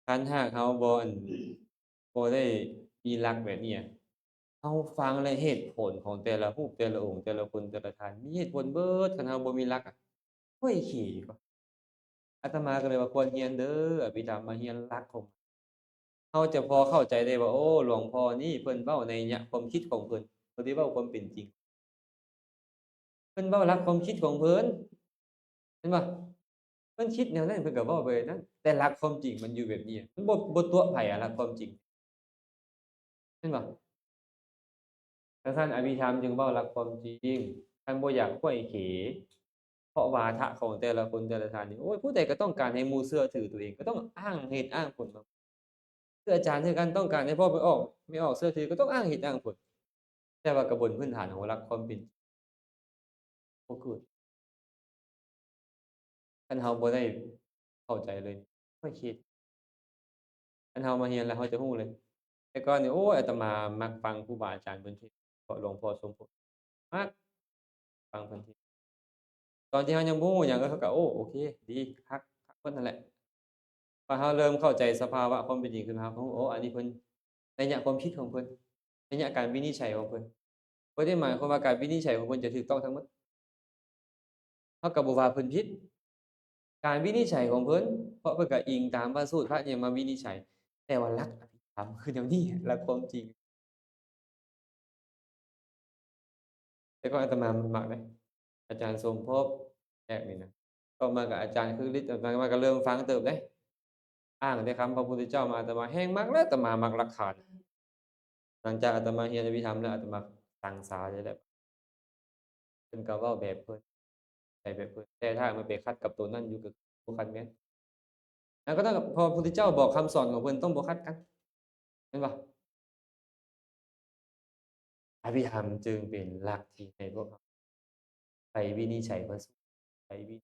ຄັນຫາກເຮົາບໍ່ ອັນ ບໍ່ໄດ້ມີຫຼັກແບບນີ້ ເຮົາຟັງແລ້ວເຫດຜົນຂອງແຕ່ລະຮູບ ແຕ່ລະອົງ ແຕ່ລະຄົນ ແຕ່ລະທ່ານ ມີເຫດຜົນເບິດ. ຄັນເຮົາບໍ່ມີຫຼັກ ຫ້ວຍ ເຂກວ່າ ອາດຕະມາກໍເລີຍວ່າຄວນຮຽນເດີ ອະພິທຳມາຮຽນຫຼັກຂອງ ເຮົາຈະພໍເຂົ້າໃຈໄດ້ວ່າ ໂອ້ ຫຼວງພໍ່ນີ້ເພິ່ນເວົ້າໄນຍະຄວາມຄິດຂອງເພິ່ນ ບໍ່ໄດ້ເວົ້າຄວາມເປັນຈິງ. ເພິ່ນເວົ້າຫຼັກຄວາມຄິດຂອງເພິ່ນ ເຫັນບໍ່? ເພິ່ນຄິດແນວນັ້ນ ເພິ່ນກໍເວົ້າໄປນັ້ນ ແຕ່ຫຼັກຄວາມຈິງມັນຢູ່ແບບນີ້ ມັນບໍ່ ບໍ່ຕົວະໃຜອະ ຫຼັກຄວາມຈິງ ເຫັນບໍ່? ຈັ່ງຊັ້ນອະພິທຳຈຶ່ງເວົ້າຫຼັກຄວາມຈິງ ທ່ານບໍ່ຢາກຫ້ວຍເຂ ເພາະວາທະຂອງແຕ່ລະຄົນແຕ່ລະທ່ານນີ້ ໂອ້ຍ ຜູ້ໃດກໍຕ້ອງການໃຫ້ໝູ່ເຊື່ອຖືຕົວເອງ ກໍຕ້ອງອ້າງເຫດອ້າງຜົນມາ. ຄືອາຈານຄືກັນ ຕ້ອງການໃຫ້ພໍ່ໄປອອກ ແມ່ອອກເຊື່ອຖື ກໍຕ້ອງອ້າງເຫດອ້າງຜົນ ແຕ່ວ່າກະບົນພື້ນຖານຂອງຫຼັກຄວາມເປັນ ບໍ່ເກີດ. ຄັນເຮົາບໍ່ໄດ້ເຂົ້າໃຈເລີຍ ຂ້ອຍຄິດ ຄັນເຮົາມາຮຽນແລ້ວເຮົາຈະຮູ້ເລີຍ. ແຕ່ກ່ອນນີ້ ໂອ້ຍ ອາດຕະມາມັກຟັງຄູບາອາຈານເພິ່ນເທດ ເພາະຫຼວງພໍ່ສົມໂພດ ມັກຟັງເພິ່ນເທດ. ຕອນທີ່ເຮົາຍັງບໍ່ຮູ້ຫຍັງ ເອີ ເຮົາກໍ ໂອ້ ໂອເຄ ດີ ຄັກ ຄັກເພິ່ນຫັ້ນແຫຼະ. ພໍເຮົາເລີ່ມເຂົ້າໃຈສະພາວະຄວາມເປັນຈິງຂຶ້ນມາ ເຮົາກໍຮູ້ ໂອ້ ອັນນີ້ເພິ່ນ ໄນຍະຄວາມຄິດຂອງເພິ່ນ ໄນຍະການວິນິດໄຈຂອງເພິ່ນ ບໍ່ໄດ້ໝາຍຄວາມວ່າການວິນິດໄຈຂອງເພິ່ນຈະຖືກຕ້ອງທັງໝົດ. ເຮົາກໍບໍ່ວ່າເພິ່ນຜິດ ການວິນິດໄຈຂອງເພິ່ນ ເພາະເພິ່ນກໍອີງຕາມວ່າສູດພະຫຍັງມາວິນິດໄຈ ແຕ່ວ່າຫຼັກອະພິທຳຄືແນວນີ້ ຫຼັກຄວາມຈິງ. ແຕ່ກ່ອນອາດຕະມາມັກເດ້ ອາຈານສົມພົບແອກນີ້ນະ ຕໍ່ມາກໍອາຈານຄືລິດ ອາດຕະມາກໍເລີ່ມຟັງເຕີບເດ້ ອ້າງແຕ່ຄຳພະພຸດທະເຈົ້າມາ ອາດຕະມາແຮ່ງມັກແລ້ວ ອາດຕະມາມັກຫຼັກຖານ. ຫຼັງຈາກອາດຕະມາຮຽນອະພິທຳແລ້ວ ອາດຕະມາສັງສາເລີຍແຫຼະ. ເພິ່ນກໍເວົ້າແບບເພິ່ນ ໃຊ້ແບບເພິ່ນ ແຕ່ຖ້າມັນໄປຂັດກັບໂຕນັ້ນຢູ່ ກໍບໍ່ຂັດແມ່ນ. ແລ້ວກໍຕ້ອງ ເພາະພຸດທະເຈົ້າບອກຄຳສອນຂອງເພິ່ນຕ້ອງບໍ່ຂັດກັນ ແມ່ນບໍ່? ອະພິທຳຈຶ່ງເປັນຫຼັກທີ່ໃຫ້ພວກເຮົາໄປວິນິດໄຈພະສູດ ໄປວິ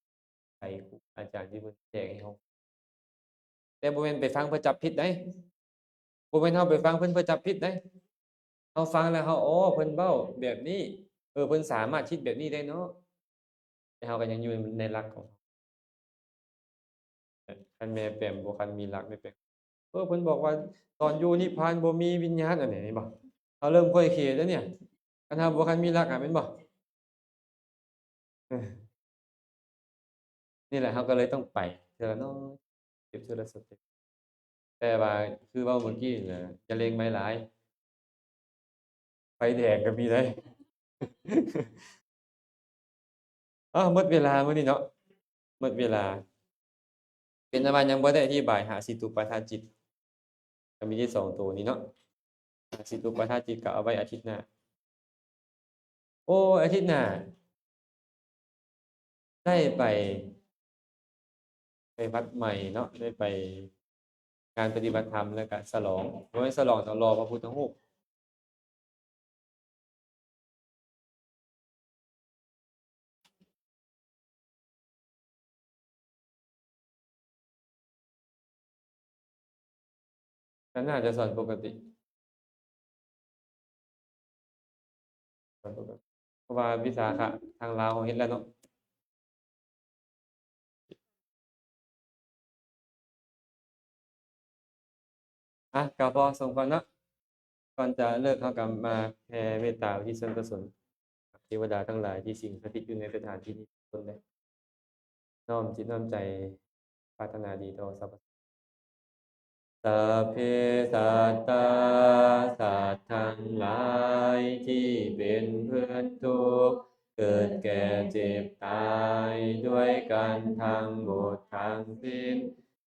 ໄປຄູອາຈານທີ່ເພິ່ນແຈກໃຫ້ເຮົາ ແຕ່ບໍ່ແມ່ນໄປຟັງເພື່ອຈັບຜິດໃດ ບໍ່ແມ່ນເຮົາໄປຟັງເພິ່ນເພື່ອຈັບຜິດໃດ. ເຮົາຟັງແລ້ວເຮົາ ອໍ ເພິ່ນເວົ້າແບບນີ້ ເອີ ເພິ່ນສາມາດຄິດແບບນີ້ໄດ້ເນາະ ແຕ່ເຮົາກໍຍັງຢູ່ໃນຫຼັກຂອງເຮົາ. ຄັນແມ່ແປມບໍ່ຄັນມີຫຼັກ ແມ່ແປມ ເອີ ເພິ່ນບອກວ່າຕອນຢູ່ນິບພານບໍ່ມີວິນຍານ ອັນນີ້ເຫັນບໍ່? ເຮົາເລີ່ມຂ້ອຍເຂແລ້ວນີ້ ຄັນເຮົາບໍ່ຄັນມີຫຼັກ ແມ່ນບໍ່? ເອີ ນີ້ແຫຼະ ເຮົາກໍເລີຍຕ້ອງໄປເທື່ອລະໜ້ອຍ ເກັບເທື່ອລະສະເຕັບ. ແຕ່ວ່າຄືເວົ້າເມື່ອກີ້ນະ ຢ່າເລັ່ງໄວຫຼາຍ ໄຟແດງກໍມີໄດ໋. ອ້າວ ໝົດເວລາມື້ນີ້ເນາະ ໝົດເວລາ. ເປັນອັນວ່າຍັງບໍ່ໄດ້ອະທິບາຍຫາສິຕູປາທານຈິດ ກໍມີທີ່ສອງໂຕນີ້ເນາະ ຫາສິຕູປາທານຈິດກໍເອົາໄວ້ອາທິດໜ້າ. ໂອ້ ອາທິດໜ້າ ໄດ້ໄປ ໄປວັດໃໝ່ເນາະ ໄດ້ໄປງານປະຕິບັດທຳ ແລ້ວກະສະຫຼອງ ບໍ່ແມ່ນສະຫຼອງດອກ ຫຼໍ່ພະພຸດທະຮູບ. ກໍໜ້າຈະສອນປົກກະຕິ ເພາະວ່າວິສາຂະທາງລາວເຮົາເຮັດແລ້ວເນາະ. ອ່ະ ກໍພໍສົມຄວນເນາະ ກ່ອນຈະເລີກ ເຮົາກໍມາແຜ່ເມດຕາ ອຸທິດສ່ວນກຸສົນ ເທວະດາທັງຫຼາຍທີ່ສິງສະຖິດຢູ່ໃນສະຖານທີ່ນີ້ທຸກຄົນເດີ. ນ້ອມຈິດນ້ອມໃຈປາດຖະໜາດີຕໍ່ສັບພະ ສັບເພສັດຕາ ສັດທັງຫຼາຍທີ່ເປັນເພື່ອນທຸກ ເກີດແກ່ເຈັບຕາຍດ້ວຍກັນທັງໝົດທັງສິ້ນ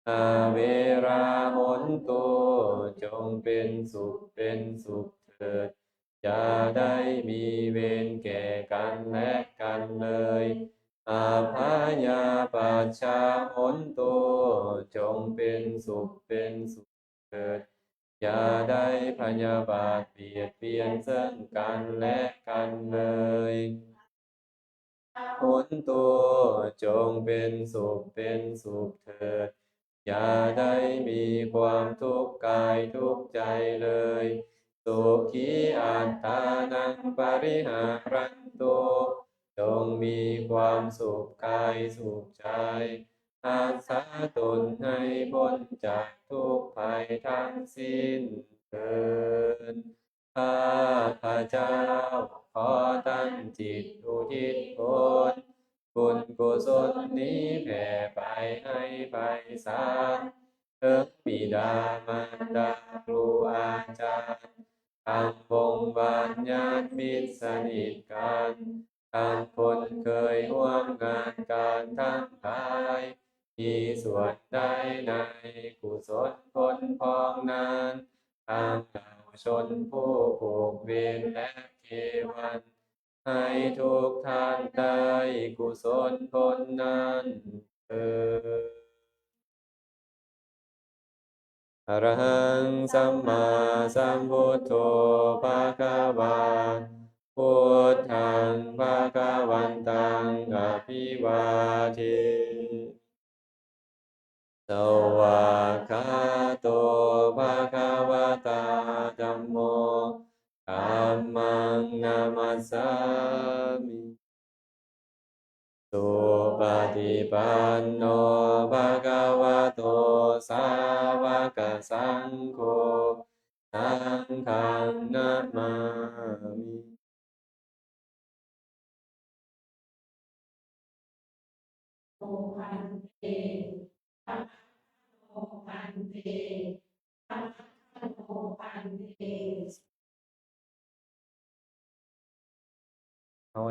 ອະເວລາຫົນຕຸ ຈົ່ງເປັນສຸກເປັນສຸກເຖີດ ຢ່າໄດ້ມີເວນແກ່ກັນແລະກັນເລີຍ ອະພະຍາປັດຊາຫົນຕຸ ຈົ່ງເປັນສຸກເປັນສຸກເຖີດ ຢ່າໄດ້ພະຍາບາດບຽດບຽນເຊິ່ງກັນແລະກັນເລີຍ ຫົນຕຸ ຈົ່ງເປັນສຸກເປັນສຸກເຖີດ ຢ່າໄດ້ມີຄວາມທຸກກາຍທຸກໃຈເລີຍ ສຸຂີອັດຕານັງປະລິຫາຣັນຕຸ ຈົ່ງມີຄວາມສຸກກາຍສຸກໃຈ ຮັກສາຕົນໃຫ້ພົ້ນຈາກທຸກໄພທັງສິ້ນເທີ້ນ. ຂ້າພະເຈົ້າຂໍຕັ້ງຈິດອຸທິດຜົນບຸນກຸສົນນີ້ແຜ່ໄປໃຫ້ໄພສານ ເຖິງບິດາມານດາ ຄູອາຈານ ທັງວົງວານຍາດມິດສະໜິດກັນ ທັງຄົນເຄີຍຮ່ວມງານການທັງຫຼາຍ ມີສ່ວນໄດ້ໃນກຸສົນຜົນຂອງນັ້ນ ທັງເຫຼົ່າຊົນຜູ້ຜູກເວນແລະເຄວັນ ໃຫ້ທຸກທ່ານໄດ້ກຸສົນຜົນນັ້ນເທີ້ນ. ອະລະຫັງ ສຳມາສຳພຸດໂທ ພະຄະວາ ພຸດທັງ ພະຄະວັນຕັງ ອະພິວາເທ ສະວາກຂາໂຕ ພະຄະວະຕາ ທຳໂມ ທຳມັງ ນະມັດສາມິ ສຸປະຕິປັນໂນ ພະຄະວະໂຕ ສາວະກະສັງໂຄ ສັງຄັງ ນະມາມິ ໂອ ພັນເຕ ພັນເຕ ພັນເຕ. ເຮົາ